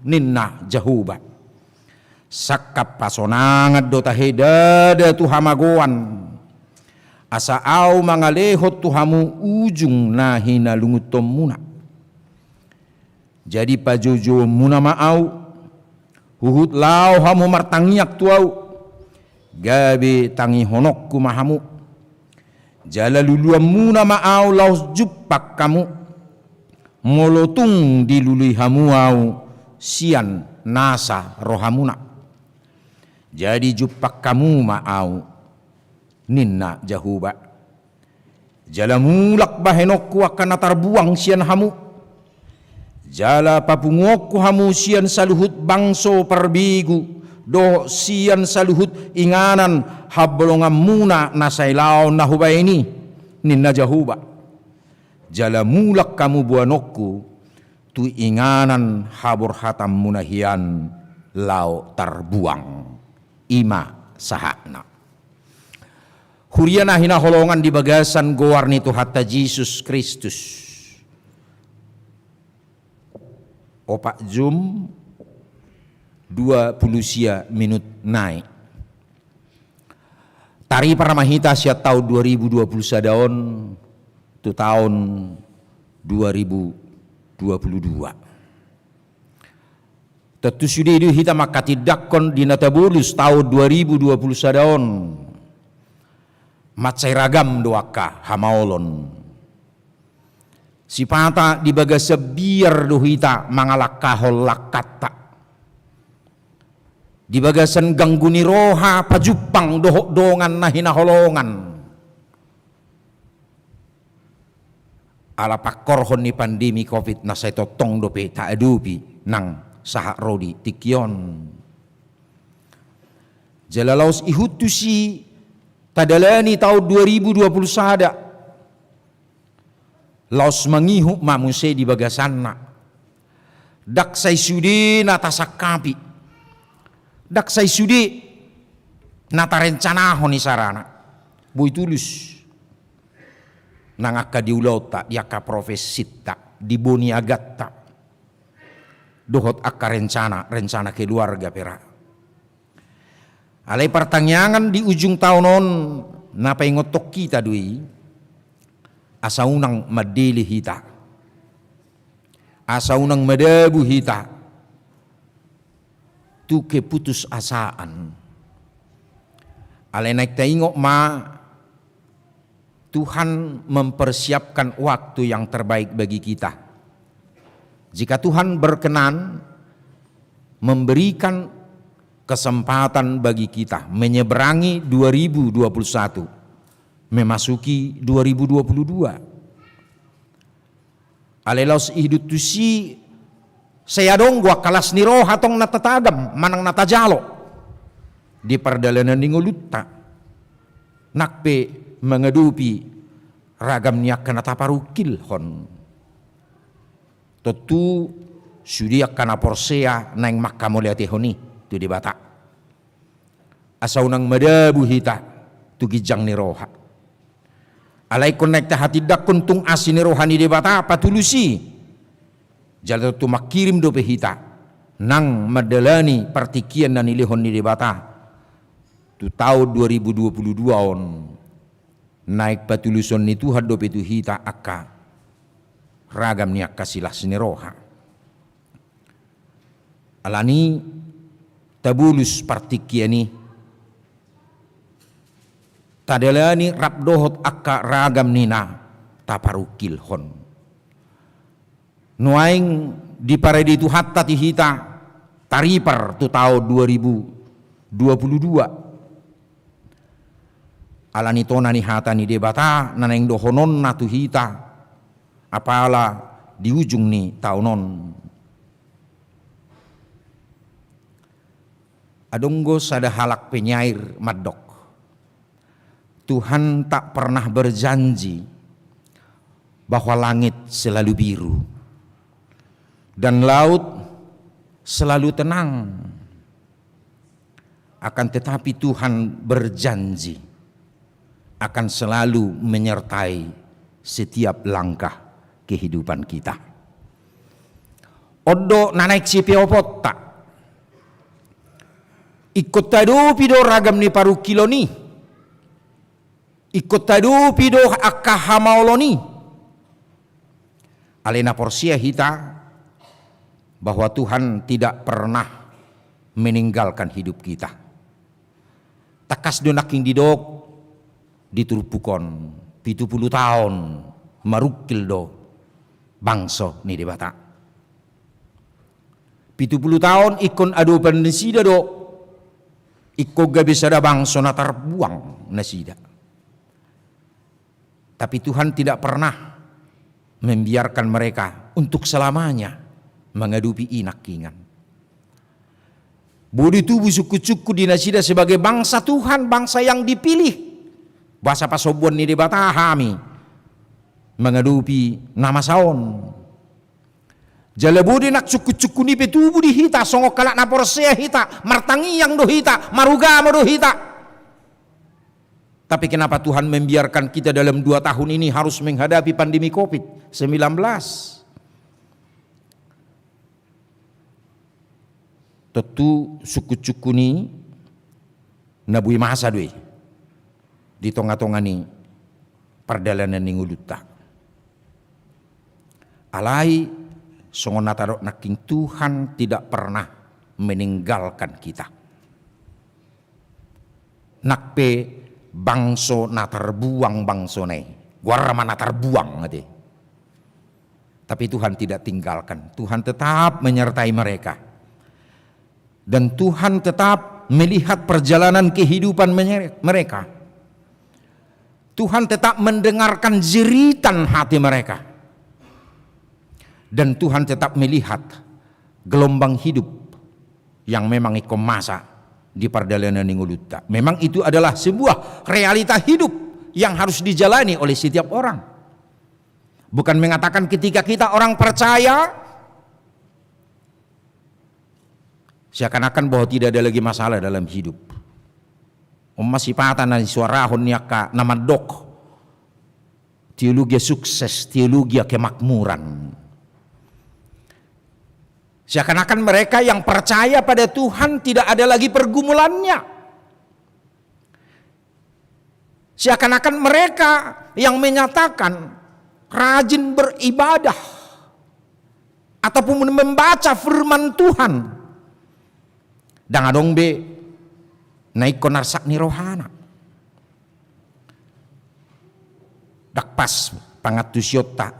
ninna Jahowa. Sangkap hasonangan do tahe ndada tu hamagoan, asa ahu mangalehon tu hamu ujung na hinalungunhonmuna. Jadi pajoujoumuna ma ahu, huhut laho hamu martangiang tu ahu, gabe tangihononku ma hamu. Jala luluanmuna ma ahu laos jumpang hamu, molo tung dilului hamu ahu sian nasa rohamuna. Jadi jumpang hamu ma ahu, ninna Jahowa. Jala mulak bahenonku angka na tarbuang sian hamu. Jala papunguonku hamu sian saluhut bangso parbegu dohot sian saluhut inganan habolonganmuna na sailaon na hubahen i, ninna Jahowa. Jala mulak hamu boanonku tu inganan haborhatanmuna hian laho tarbuang. I ma sahatna. Huria na hinaholongan di bagasan goar ni Tuhanta Jesus Kristus. Opat jom dua pulu sia minut nai. Taripar ma hita sian taon dua ribu dua pulu sada on tu taon dua ribu dua pulu dua. Tontu sude do hita manghatindanghon di na tabolus taon dua ribu dua pulu sada on. Mansai ragam do angka hamaolon. Sipata di bagasan biar do hita mangalangkahon langkanta. Di bagasan ganggu ni roha pajumpang dohot dongan na hinaholongan. Ala pangkorhon ni pandemi covid na sai tongtong dope taadopi nang sahat ro di tingki on. Jala laos ihut tusi tadalani taon dua ribu dua pulu sada. Laos mangihut ma muse di bagasanna. Ndang sai sude na tasangkapi. Ndang sai sude na tarencanahon isarana. Boi tulus. Nang angka di ulaonta, di angka profesinta, di boniaganta. Dohot angka rencana, rencana keluarga pe ra. Alai partangiangan di ujung taon on na paingothon hita do i, asa unang mandele hita. Asa unang madabu hita tu keputusasaan. Alai naeng taingot ma, Tuhan mempersiapkan waktu yang terbaik bagi kita. Jika Tuhan berkenan memberikan kesempatan bagi kita menyeberangi dua ribu dua puluh satu, memasuki dua ribu dua puluh dua. Alai laos ihut tusi, sai adong do angka las ni roha tong na tatagam manang na tajalo di pardalanan ni ngolunta. Nang pe mangadopi ragam ni angka na taparungkilhon. Tontu sude angka na porsea naeng manghamauliatehon i tu Debata. Asa unang madabu hita tu ginjang ni roha. Alai ingkon naeng tahatindanghon tung asi ni roha ni Debata patulus i. Jala tontu mangkirim dope hita nang mandalani partingkian na nilehon ni Debata tu taon dua ribu dua puluh dua on, naeng patuluson ni Tuhan dope tu hita angka ragam ni angka silas ni roha. Alani tabolus partingkian i, tadalani rap dohot angka ragam ni na taparungkilhon. Nuaeng diparade Tuhanta tu hita taripar tu taon dua ribu dua puluh dua. Alani tona ni hata ni Debata na naeng dohononna tu hita, apala di ujung ni taon on. Adong do sada halak penyair mandok, Tuhan tak pernah berjanji bahwa langit selalu biru dan laut selalu tenang. Akan tetapi Tuhan berjanji akan selalu menyertai setiap langkah kehidupan kita. On do na naeng sipeoponta. Ingkon tadopi do ragam ni parungkilon i. Ingkon tadopi do angka hamaolon i. Alai na porsea hita bahwa Tuhan tidak pernah meninggalkan hidup kita. Tangkas do nangkin didok di turpuk on, pitu pulu taon marungkil do bangso ni Debata. Pitu pulu taon ingkon adopan nasida do, ingkon gabe sada bangso na tarbuang nasida. Tapi Tuhan tidak pernah membiarkan mereka untuk selamanya mengadopi i nangkingan. Boi do tubu sungkun-sungkun di nasida sebagai bangsa Tuhan, bangsa yang dipilih. Boasa pasombuon ni Debata hami mengadopi na masa on. Jala boi do nang sungkun-sungkun i pe tubu di hita, songon halak na porsea hita, martangiang do hita, marugamo do hita. Tapi kenapa Tuhan membiarkan kita dalam dua tahun ini harus menghadapi pandemi covid sembilan belas? Tontu sungkun-sungkun i na boi masa do i di tonga-tonga ni pardalanan ni ngolunta. Alai songon na tadok nangkin, Tuhan tidak pernah meninggalkan kita. Nang pe bangso na tarbuang bangsona i, goarna ma na tarbuang ate. Tapi Tuhan tidak tinggalkan, Tuhan tetap menyertai mereka. Dan Tuhan tetap melihat perjalanan kehidupan menye-, mereka. Tuhan tetap mendengarkan jeritan hati mereka. Dan Tuhan tetap melihat gelombang hidup yang memang ingkon masa di pardalanan ni ngolunta. Memang itu adalah sebuah realita hidup yang harus dijalani oleh setiap orang. Bukan mengatakan ketika kita orang percaya, seakan-akan bahwa tidak ada lagi masalah dalam hidup. On ma sipata na nisuarahon ni angka na mandok teologia sukses, teologia kemakmuran. Seakan-akan mereka yang percaya pada Tuhan tidak ada lagi pergumulannya. Seakan-akan mereka yang menyatakan rajin beribadah ataupun membaca firman Tuhan, ndang adong be na ingkon arsak ni rohana. Ndang pas pangantusionta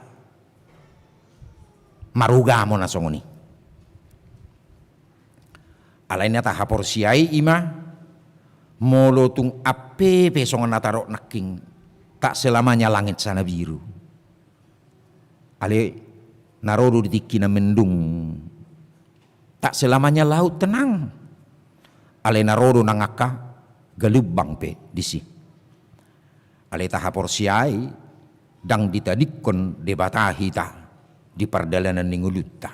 marugamo na songon i. Alai na tahaporseai i ma, molo tung ampe pe songon na tadok nangkin, tak selamanya langit sana biru. Alai na ro do di tingki na mendung, tak selamanya laut tenang. Alai na ro do nang angka galumbang pe disi. Alai tahaporseai, ndang ditadingkon Debata hita di pardalanan ni ngolunta.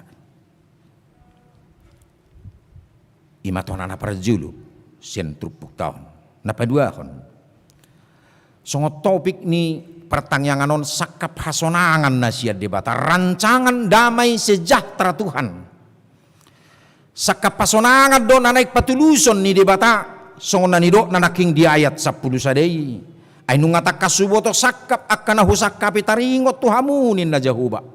I ma tona na parjolo sian turpukta on. Na paduahon, songon topik ni partangiangan on, sangkap hasonangan na sian Debata, rancangan damai sejahtera Tuhan. Sangkap hasonangan do na naeng patuluson ni Debata, songon na nidokna nangkin di ayat sampulu sada i. Ai nunga tangkas huboto sangkap angka na husangkapi taringot tu hamu, ninna Jahowa.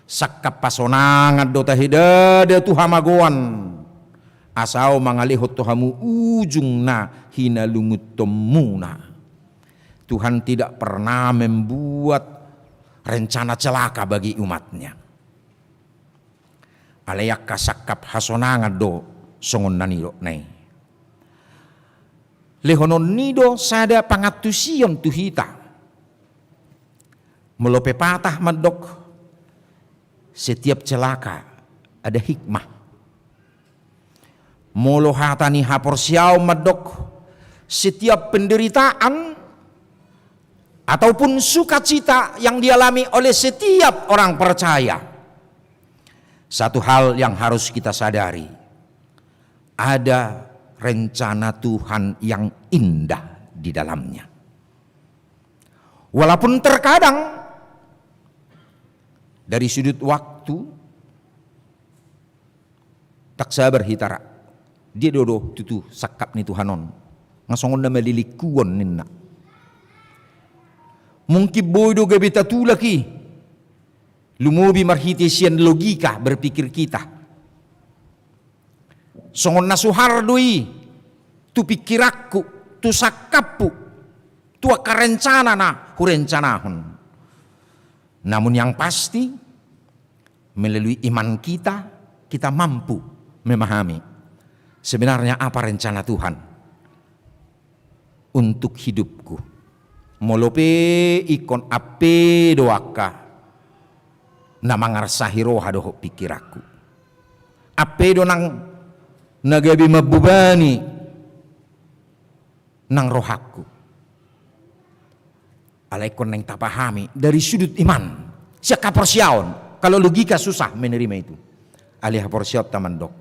Sangkap hasonangan do tahe, ndada tu hamagoan, asa Ahu mangalehon tu hamu ujung na hinalungunhonmuna. Tuhan tidak pernah membuat rencana celaka bagi umat-Nya. Alai angka sangkap hasonangan do songon na nidokna i. Lehononna i do sada pangantusion tu hita. Molo pepatah mandok, setiap celaka ada hikmah. Molo hata ni haporseaon mandok, setiap penderitaan ataupun sukacita yang dialami oleh setiap orang percaya, satu hal yang harus kita sadari, ada rencana Tuhan yang indah di dalamnya. Walaupun terkadang dari sudut waktu, tak sabar hita ra. Dia do do tutu sangkap ni Tuhan on. Nga songon na malilingkuon ninna. Mungkin boi do gabe tatulak i. Lumobi marhite sian logika berpikir kita. Songon na suhar do i tu pikiranku, tu sangkapku, tu angka rencana na hurencanahon. Namun yang pasti, melalui iman kita, kita mampu memahami sebenarnya apa rencana Tuhan untuk hidupku. Molo pe ingkon ampe do angka na mangarsahi roha dohot pikiranku. Ampe do nang na gabe mambebani nang rohangku. Alai ingkon naeng tapahami dari sudut iman, sian haporseaon. Kalau logika susah menerima itu. Alai haporseaonta mandok,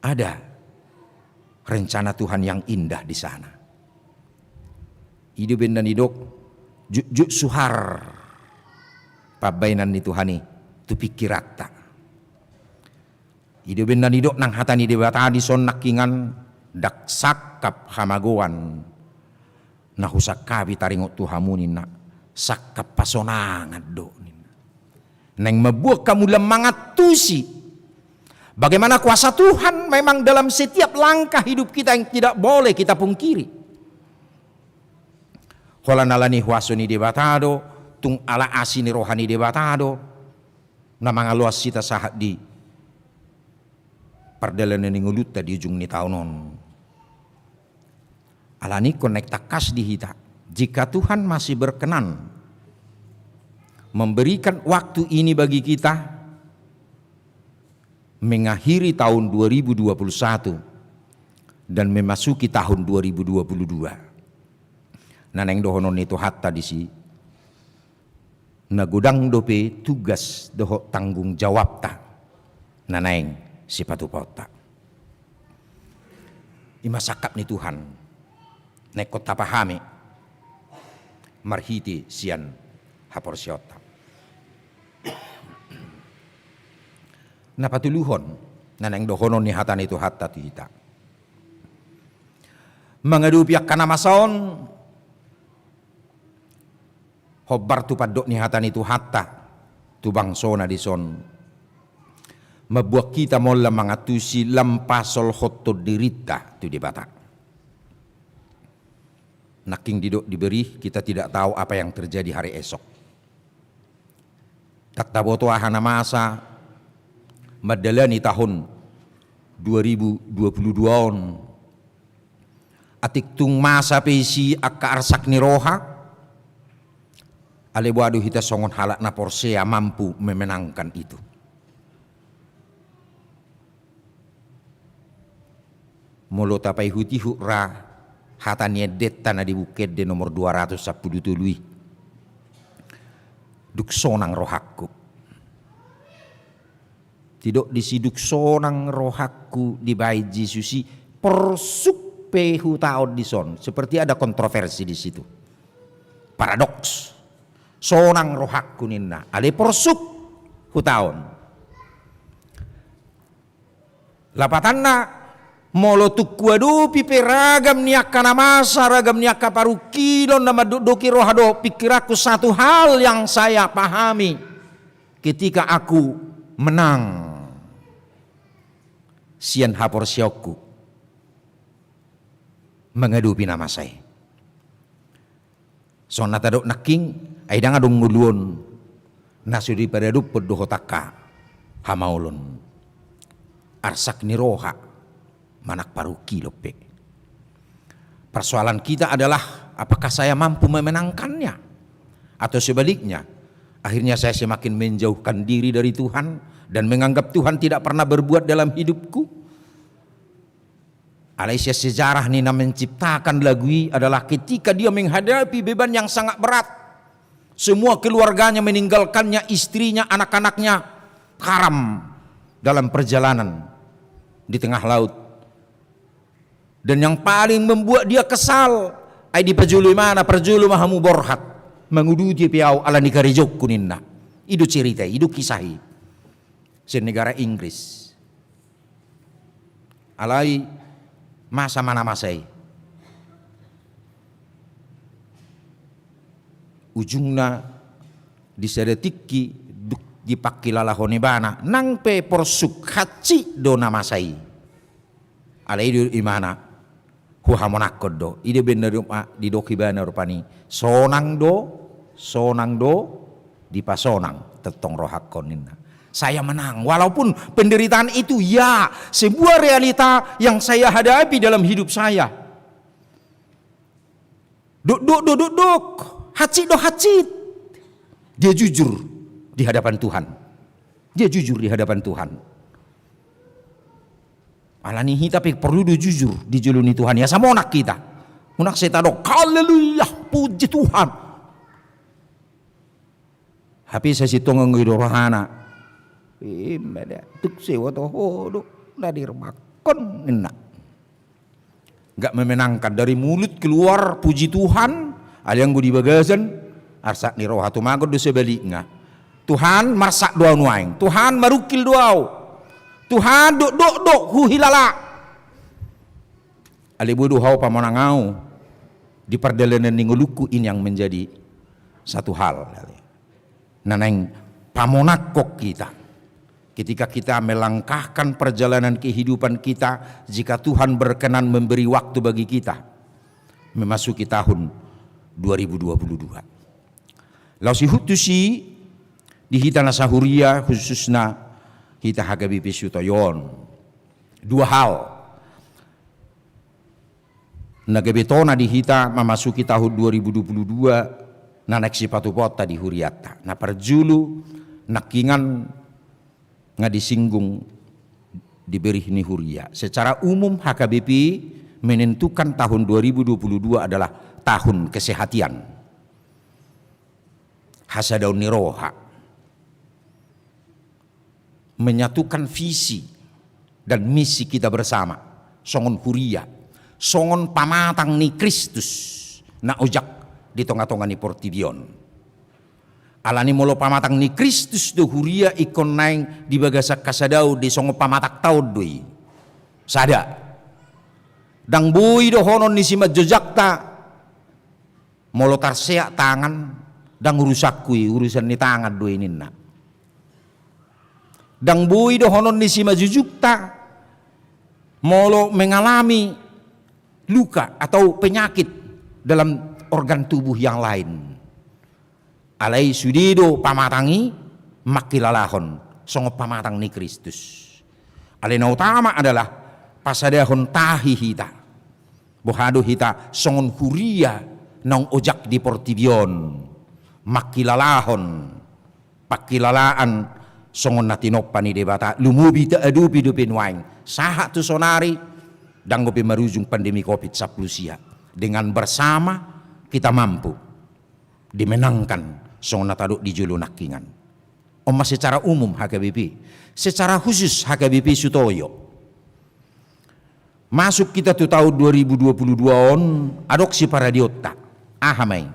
ada rencana Tuhan yang indah di sana. I do umbahen na nidok, jotjot suhar pambahenan ni Tuhan i tu pikiranta. I do umbahen na nidok nang hata ni Debata dison nangkiningan, ndang sangkap hamagoan na husangkapi taringot tu hamu ninna, sangkap hasonangan do ninna. Naeng mambuat hamu lam mangantusi bagaimana kuasa Tuhan memang dalam setiap langkah hidup kita yang tidak boleh kita pungkiri. Holan ala ni huaso ni Debata do, tung ala asi ni roha ni Debata do na mangaloas hita sahat di pardalanan ni ngolunta di ujung ni taon on. Alani i ingkon naeng tangkas di hita, jika Tuhan masih berkenan memberikan waktu ini bagi kita, mengakhiri tahun dua ribu dua puluh satu dan memasuki tahun dua ribu dua puluh dua. Na naeng dohonon ni Tuhanta disi, na godang dope tugas dohot tanggung jawabta na naeng sipatupaonta. I ma sangkap ni Tuhan na ingkon tapahami marhite sian haporseaonta. Na patoluhon na naeng dohonon ni hata ni Tuhanta tu hita. Mangadopi angka na masa on, hombar tu pandok ni hata ni Tuhanta tu bangsona dison, mambuat hita ma lam mangantusi lam pasolhothon dirinta tu Debata. Nangkin didok di berita, kita tidak tahu apa yang terjadi hari esok. Ndang taboto aha na masa mandalani tahun dua ribu dua puluh dua on. Atik tung masa pe isi angka arsak ni roha, alai boha do hita songon halak na porsea mampu memenangkan itu. Molo tapaihutihut ra hata ni endenta na di Buku Ende nomor dua ratus sampulu tolu i, dung sonang rohangku. Didok disi dung sonang rohangku dibahen Jesus i, porsuk pe hutaon dison. Seperti ada kontroversi di situ. Paradoks. Sonang rohangku ninna, alai porsuk hutaon. Lapatanna, molo tung huadopi pe ragam ni angka na masa, ragam ni angka parungkilon na mandokdoki roha dohot pingkiranku, satu hal yang saya pahami, ketika aku menang sian haporseaonku mangadopi na masa i. Songon na tadok nangkin, ai ndang adong ngolu on na so dipadadophon dohot angka hamaolon. Arsak ni roha manang parungkilon pe. Persoalan kita adalah, apakah saya mampu memenangkannya? Atau sebaliknya, akhirnya saya semakin menjauhkan diri dari Tuhan dan menganggap Tuhan tidak pernah berbuat dalam hidupku? Alai sian sejarah ni na menciptakan lagu i adalah ketika dia menghadapi beban yang sangat berat. Semua keluarganya meninggalkannya, istrinya, anak-anaknya karam dalam perjalanan di tengah laut. Dan yang paling membuat dia kesal, ai dipajolo imana, "Parjolo ma hamu borhat, manguduti pe au ala ni karejonku," ninna. I do cerita i, i do kisah i. Sian negara Inggris. Alai masa ma na masa i. Ujungna di sada tingki dung dipangkilalahon ibana, nang pe porsuk hansit do na masa i. Alai i do imana, huhamonangkon do. I do baen na didok ibana rupani, sonang do, sonang do, dipasonang tongtong rohangkon ninna. Saya menang, walaupun penderitaan itu, ya, sebuah realita yang saya hadapi dalam hidup saya. Dokdok do dokdok, hansit do hansit. Dia jujur di hadapan Tuhan. Dia jujur di hadapan Tuhan. Alani hita pe porlu do jujur di jolo ni Tuhan i, asa monang hita. Unang sai tadok, "Haleluya, puji Tuhan." Hape sai sintong anggo i do rohana, "Ima da, tung sai huboto ho do na diremangkon," ninna. Nggak memenangkan, dari mulut keluar puji Tuhan, alai anggo di bagasan arsak ni roha. Tumagon do sebalikna. Tuhan, marsak do au nuaeng. Tuhan, marungkil do au. Tuhan, dokdok do huhilala. Alai boi do ho pamonang au di pardalanan ni ngolungku, ini yang menjadi satu hal. Na naeng pamonangkon hita. Ketika kita melangkahkan perjalanan kehidupan kita, jika Tuhan berkenan memberi waktu bagi kita memasuki tahun dua ribu dua puluh dua. Laos ihut tusi di hita na sahuria, khususna hita H K B P Sutoyo on. Dua hal na gabe tona di hita memasuki tahun dua ribu dua puluh dua, na naeng sipatupaonta di hurianta. Na parjolo, nangkiningan nga disinggung di berih ni huria. Secara umum H K B P menentukan tahun dua ribu dua puluh dua adalah tahun kesehatian. Hasadaon ni roha. Menyatukan visi dan misi kita bersama, songon huria, songon pamatang ni Kristus na ojak di tonga-tonga ni portibi on. Alani molo pamatang ni Kristus do huria, ingkon naeng di bagasan hasadaon do i, songon pamatangta on do i. Sada. Ndang boi dohonon ni simanjojakta, molo tarseat tangan, ndang urusanku i, urusan ni tangan do i ninna. Ndang boi dohonon ni simanjujukta, molo mengalami luka atau penyakit dalam organ tubuh yang lain. Alai sude do pamatang i mangkilalahon songon pamatang ni Kristus. Alai na utama adalah pasadahon tahi hita. Boha do hita songon huria naung ojak di portibi on mangkilalahon pangkilalaan songon na tinompa ni Debata, lumobi taadopi dope nuaeng sahat tu sonari, ndang dope marujung pandemi covid sampulu sia. Dengan bersama kita mampu dimenangkan songon na tadok di jolo nangkiningan. On ma secara umum H K B P, secara khusus H K B P Sutoyo. Masuk kita tu tahun dua ribu dua puluh dua on, adong siparadeonta. Aha ma i?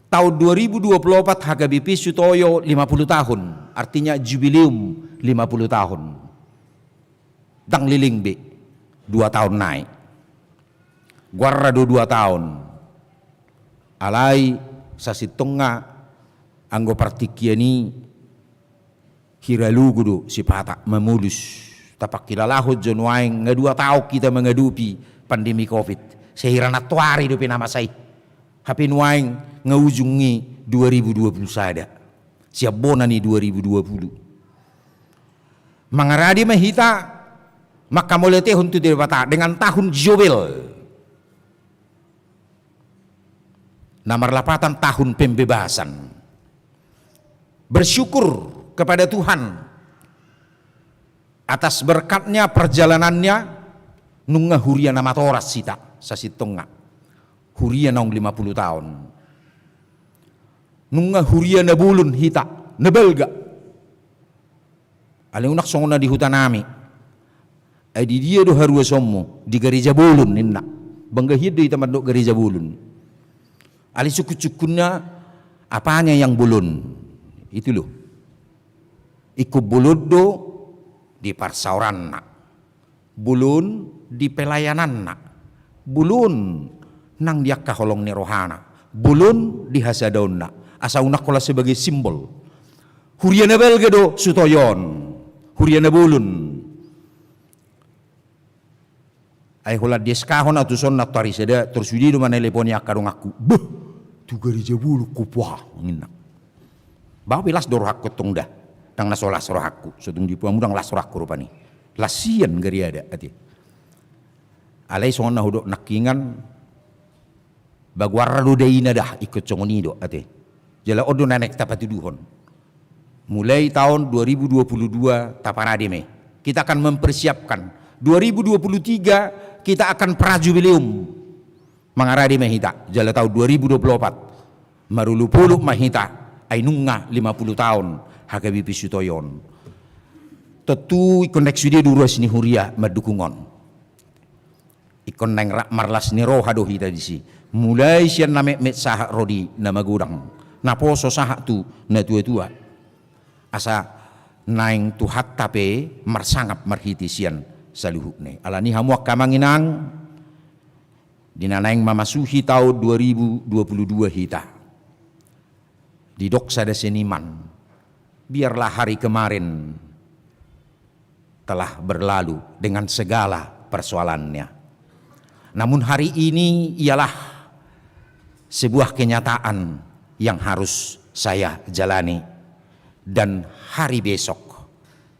Tahun dua ribu dua puluh opat H K B P Sutoyo lima puluh tahun, artinya jubileum lima puluh tahun. Ndang leleng be dua taon nai. Goarna do dua taon. Alai sasintongna anggo partingkian i hira logo do sipata mamolus. Tapangkilalahon jo nuaeng nga dua taon hita mangadopi pandemi covid. Sai hira nantoari dope na masa i. Hape nuaeng nga ujung ni dua ribu dua puluh sada. Sian bona ni dua ribu dua puluh. Mangarade ma hita manghamauliatehon tu Debata dengan tahun Jobel. Na marlapatan tahun pembebasan. Bersyukur kepada Tuhan atas berkatnya perjalanannya, nunga huria na matoras hita sasintongna. Huria naung lima puluh taon. Nunga huria na bolon hita, na balga. Alai unang songon na di huta nami. Ai di dia do haruasonmu? Di gareja bolon ninna. Bangga hian do hita mandok gareja bolon. Alai sungkun-sungkunna, apanya yang bolon? Itu loh. Ingkon bolon do di parsaoranna. Bolon di pelayananna, bolon nang di angka holong ni rohana, bolon di hasadaonna, asa unang holan sebagai simbol. Huria na balga do sutoyon, huria na bolon. Ai holan di S K hona tu son nantoari sada, tor sude do maneleponi angka donganku. Beh, tu gareja bolon ho pa, ninna. Ba pe las do rohangku tong da. Ndang na so las rohangku. So tung dipoamu ndang las rohangku rupani. Las sian gariada ate. Alai songon na hudok nangkiningan, ba goarna do daina da, ingkon songon i do ate. Jala on do na naeng tapatuduhon. Mulai tahun dua ribu dua puluh dua taparade ma i. Kita akan mempersiapkan. Dua ribu dua puluh tiga kita akan prajubileum. Mangarade ma hita, jala tahun dua ribu dua puluh opat marolopolop ma hita, ai nunga lima puluh taon H K B P Sutoyo on. Tontu ingkon naeng sude do ruas ni huria mandukung on. Ingkon naeng rap marlas ni roha do hita disi. Mulai sian na metmet sahat ro di na magodang, na poso sahat tu na tuatua. Asa naeng Tuhanta pe marsangap marhite sian saluhutna i. Alani i hamu angka amang inang, di na naeng mamasuhi taon dua ribu dua puluh dua hita. Didok sada seniman, biarlah hari kemarin telah berlalu dengan segala persoalannya. Namun hari ini ialah sebuah kenyataan yang harus saya jalani, dan hari besok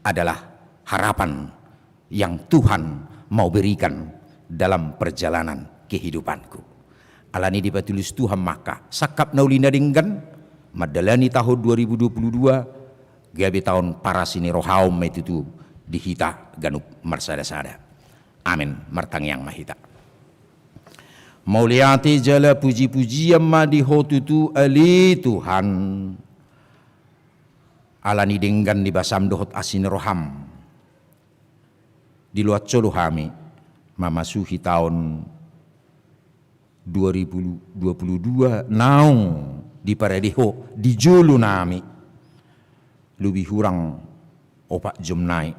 adalah harapan yang Tuhan mau berikan dalam perjalanan kehidupanku. Alani i dipatulus Tuhan ma angka sangkap na uli na denggan mandalani tahun dua ribu dua puluh dua, gabe taon parasi ni rohaon ma i tutu di hita ganup marsadasada. Amen. Martangiang ma hita. Mauliate jala pujipujian ma di Ho tutu ale Tuhan. Alani denggan ni basam dohot asi ni roham. Diloas Ho do hami mamasuhi taon dua ribu dua puluh dua naung diparade Ho di jolo nami. Lobi hurang opat jom nai.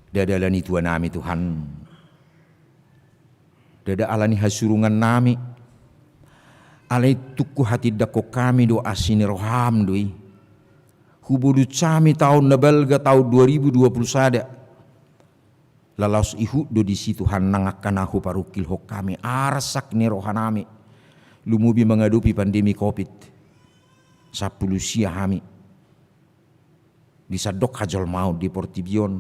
Ndada alani tua nami Tuhan. Ndada alani hasurungan nami. Alai tung huhatindangkon hami do asi ni roham do i. Hubolus hami taon na balga taon dua ribu dua puluh sada. Laos ihut do disi Tuhan nang angka na huparungkilhon hami arsak ni roha nami. Lumobi mangadopi pandemi covid. Sampulu sia hami. Disandok hajolmaon di portibi on.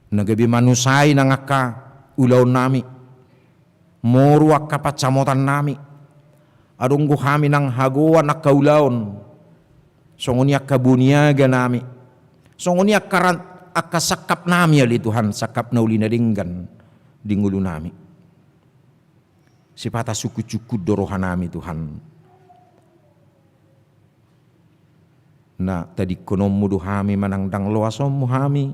Na gabe manusai nang angka ulaon nami. Moru angka pansamotan nami. Adong do hami nang hagoan angka ulaon. Songon i angka boniaga nami. Songon i angka ran-, angka sangkap nami ale Tuhan, sangkap na uli na denggan di ngolu nami. Sipata sungkunsungkun do roha nami Tuhan. Na tadingkononmu do hami manang ndang loasonmu hami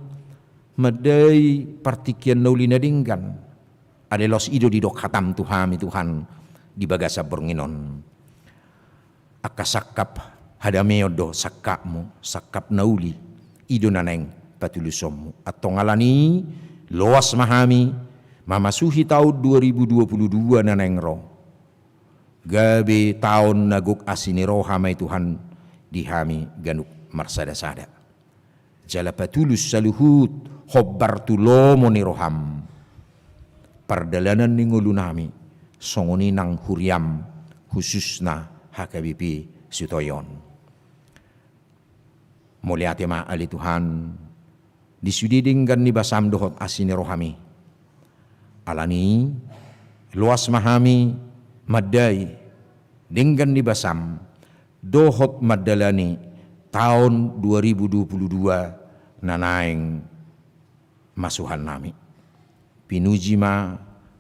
mandai partingkian na uli na denggan. Alai laos i do didok hatam tu hami Tuhan di bagasan borngin on. Angka sangkap hadameon do sangkapmu, sangkap na uli, i do na naeng patulusonmu. Antong alani i, loas ma hami mamasuhi taon dua ribu dua puluh dua na naeng ro. Gabe taon na gok asi ni roha ma i Tuhan di hami ganup marsada-sada. Jala patulus saluhut hombar tu lomo ni roham pardalanan ni ngolunami, songon i nang huriam, khususna H K B P Sutoyon. Mauliate ma ale Tuhan, di sude denggan ni basam dohot asi ni rohami. Alani i, loas ma hami mandai denggan ni basam dohot mandalani taon dua ribu dua puluh dua na naeng masuhannami. Pinuji ma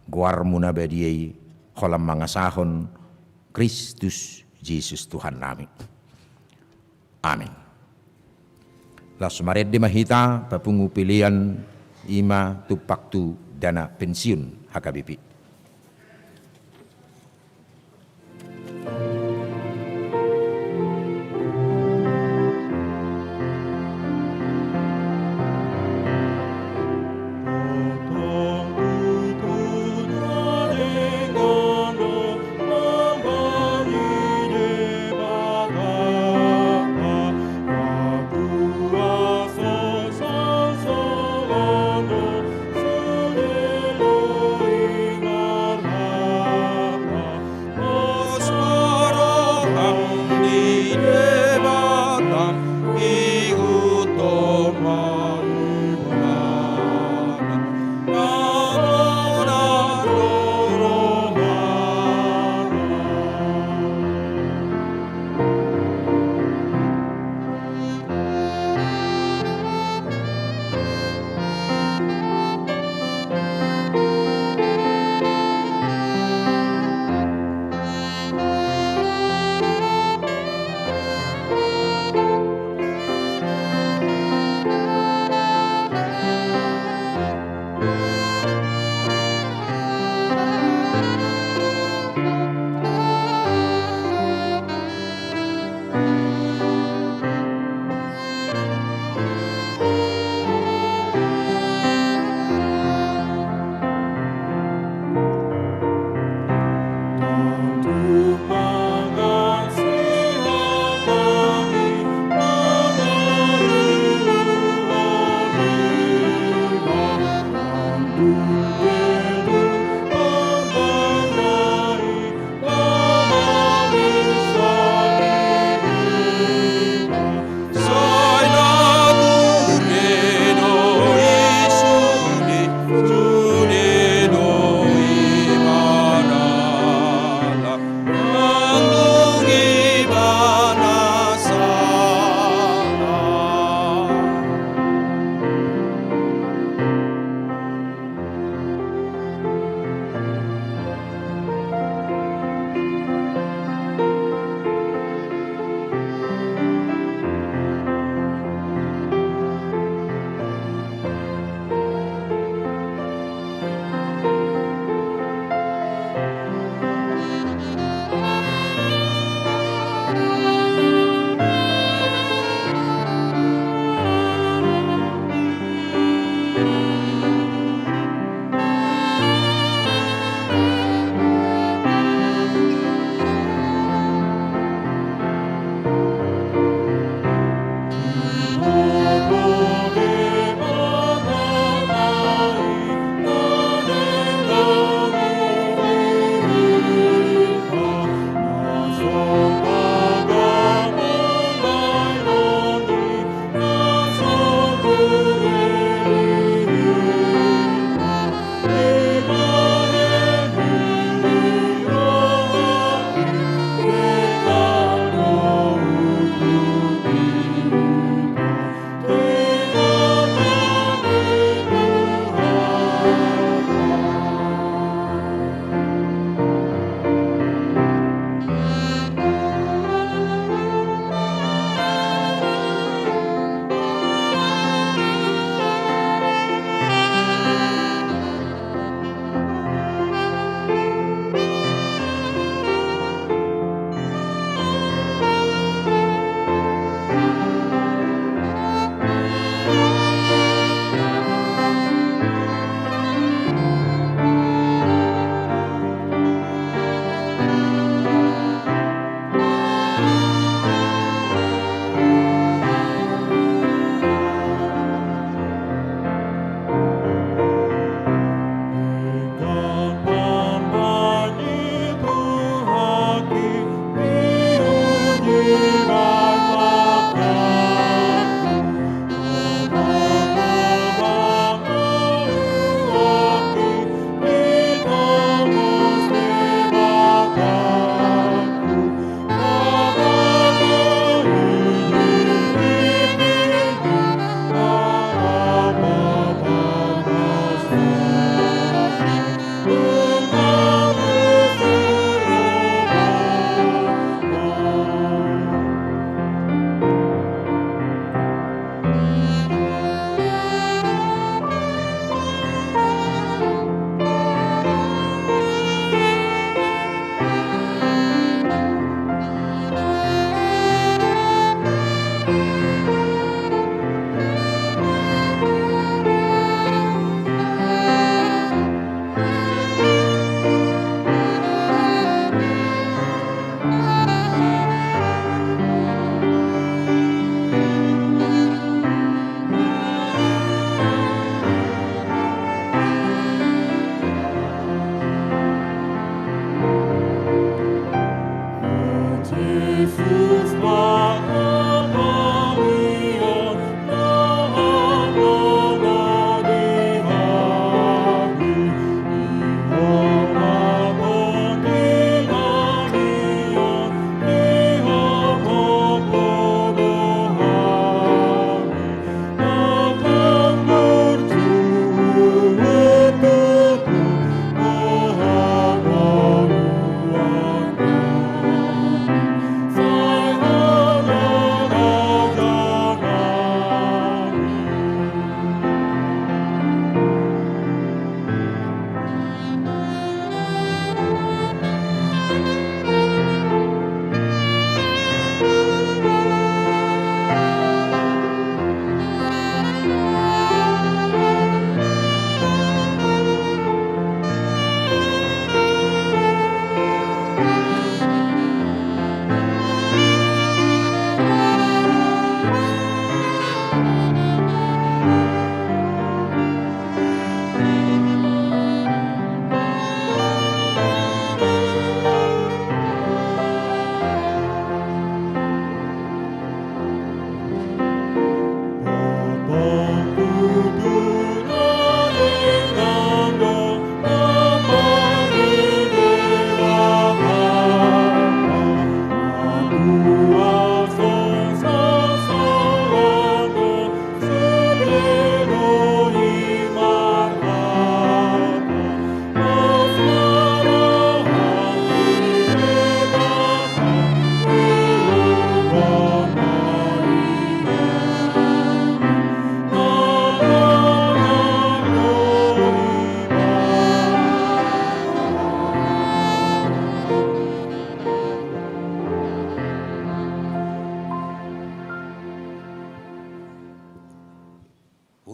goarmu na badia i, holan mangasahon Kristus Jesus Tuhannami. Amin. Laos marende ma hita papungu pelean, i ma tumpak tu dana pensiun H K B P.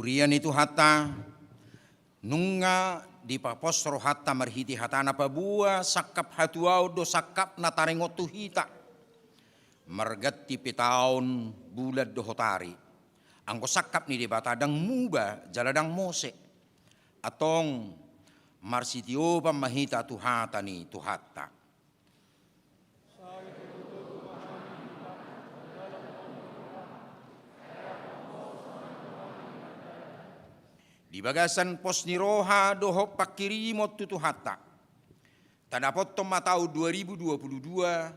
Ia ni Tuhanta, nunga dipapos rohanta marhite hatana paboa sangkap hatuaon do sangkap na taringot tu hita. Marganti pe taon, bulan dohot ari. Anggo sangkap ni Debata ndang muba jala ndang mose. Antong marsitiopan ma hita tu hata ni Tuhanta. Di bagasan pos ni roha dohot panghirimon tu Tuhanta, tadapothon ma taon dua ribu dua puluh dua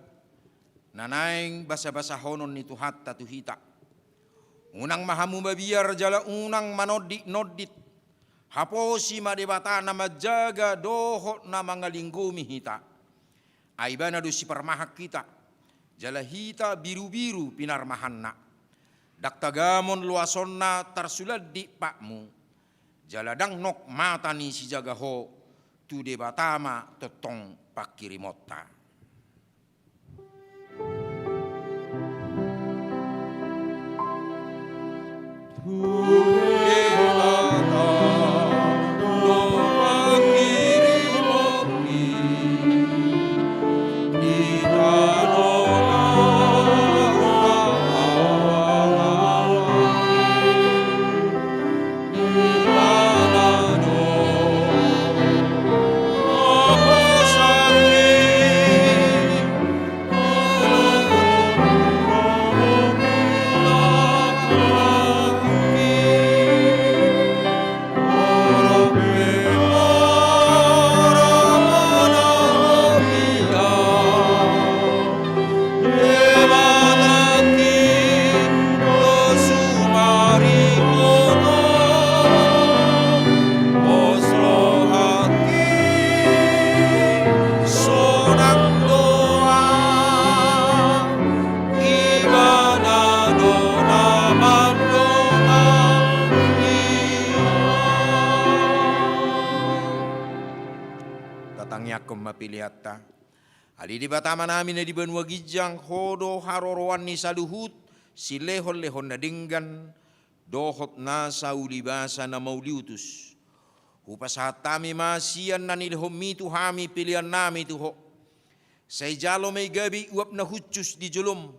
na naeng basabasahonon ni Tuhanta tu hita. Unang ma hamu mabiar jala unang manonditnondit. Haposi ma Debata na manjaga dohot na mangalinggomi hita. Ai Ibana do siparmahan hita, jala hita birubiru pinarmahanna. Ndang tagamon loasonna tarsulandit patmu, jala ndang nok mata ni sijaga ho, tu Debata ma tongtong panghirimonta. Tatangiangkon ma peleanta. Ale Debata Amanami na di banua ginjang, Ho do haroroan ni saluhut silehonlehon na denggan dohot nasa ulibasa na mauliutus. Hupasahat hami ma sian na nilehonMi tu hami peleannami tu Ho. Sai jalo ma i gabe uap na hushus di jolom.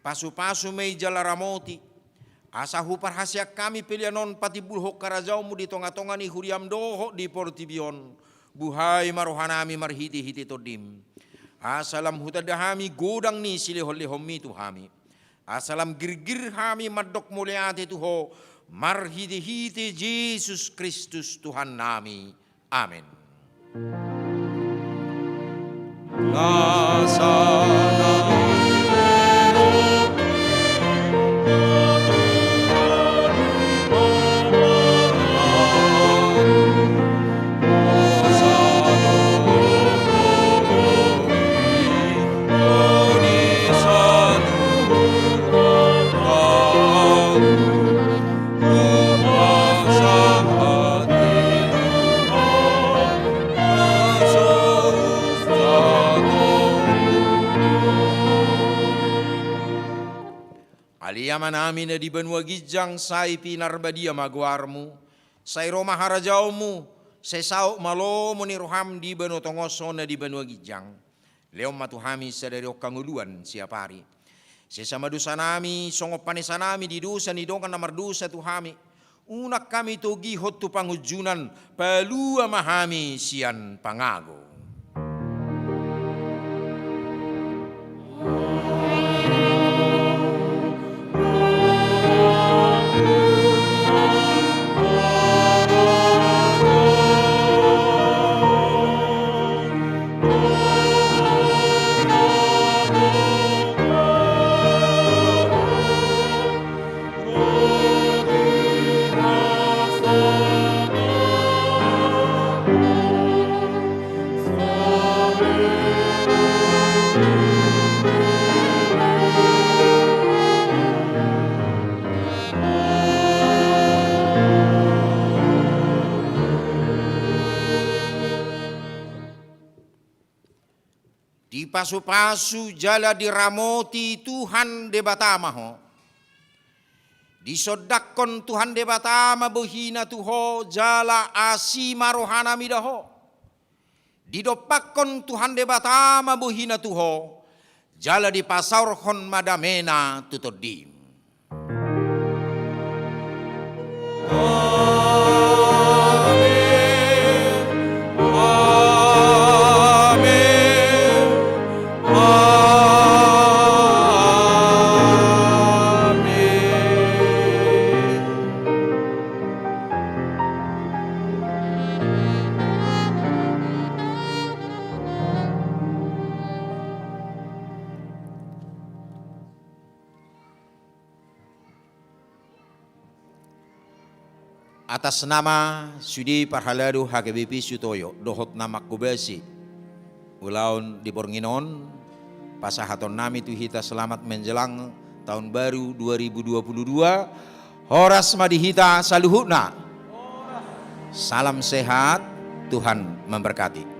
Pasupasu ma i jala ramoti, asa huparhaseang hami pelean on patimbulhon harajaonMu di tongatonga ni huriaM dohot di portibi on. Buhai ma rohanami marhitehite TondiM, asa lam hutanda hami godang ni silehonlehonMi tu hami, asa lam girgir hami mandok mauliate tu Ho marhitehite Jesus Kristus Tuhannami. Amen. Ale Amanami na di banua ginjang, sai pinarbadia ma goarMu, sai ro ma harajaonMu, sai saut ma lomo ni rohaM di banua tonga on songon na di banua ginjang. Lehon ma tu hami sadari on hangoluan siapari. Sesa ma dosanami songon panesanami di dosa ni dongan na mardosa tu hami. Unang hami togihon tu pangunjunan, palua ma hami sian pangago. Dipasupasu jala diramoti Tuhan Debata ma ho. Disondangkon Tuhan Debata ma bohina tu ho, jala asi ma rohana mida ho. Didompakkon Tuhan Debata ma bohina tu ho, jala dipasaorhon ma damena tu tondim. Amen. Amen. Amen. Atas nama sude parhalado H K B P Sutoyo dohot na manghobasi ulaon di borngin on, pasahaton nami tu hita selamat menjelang tahun baru dua ribu dua puluh dua. Horas ma di hita saluhutna. Salam sehat, Tuhan memberkati.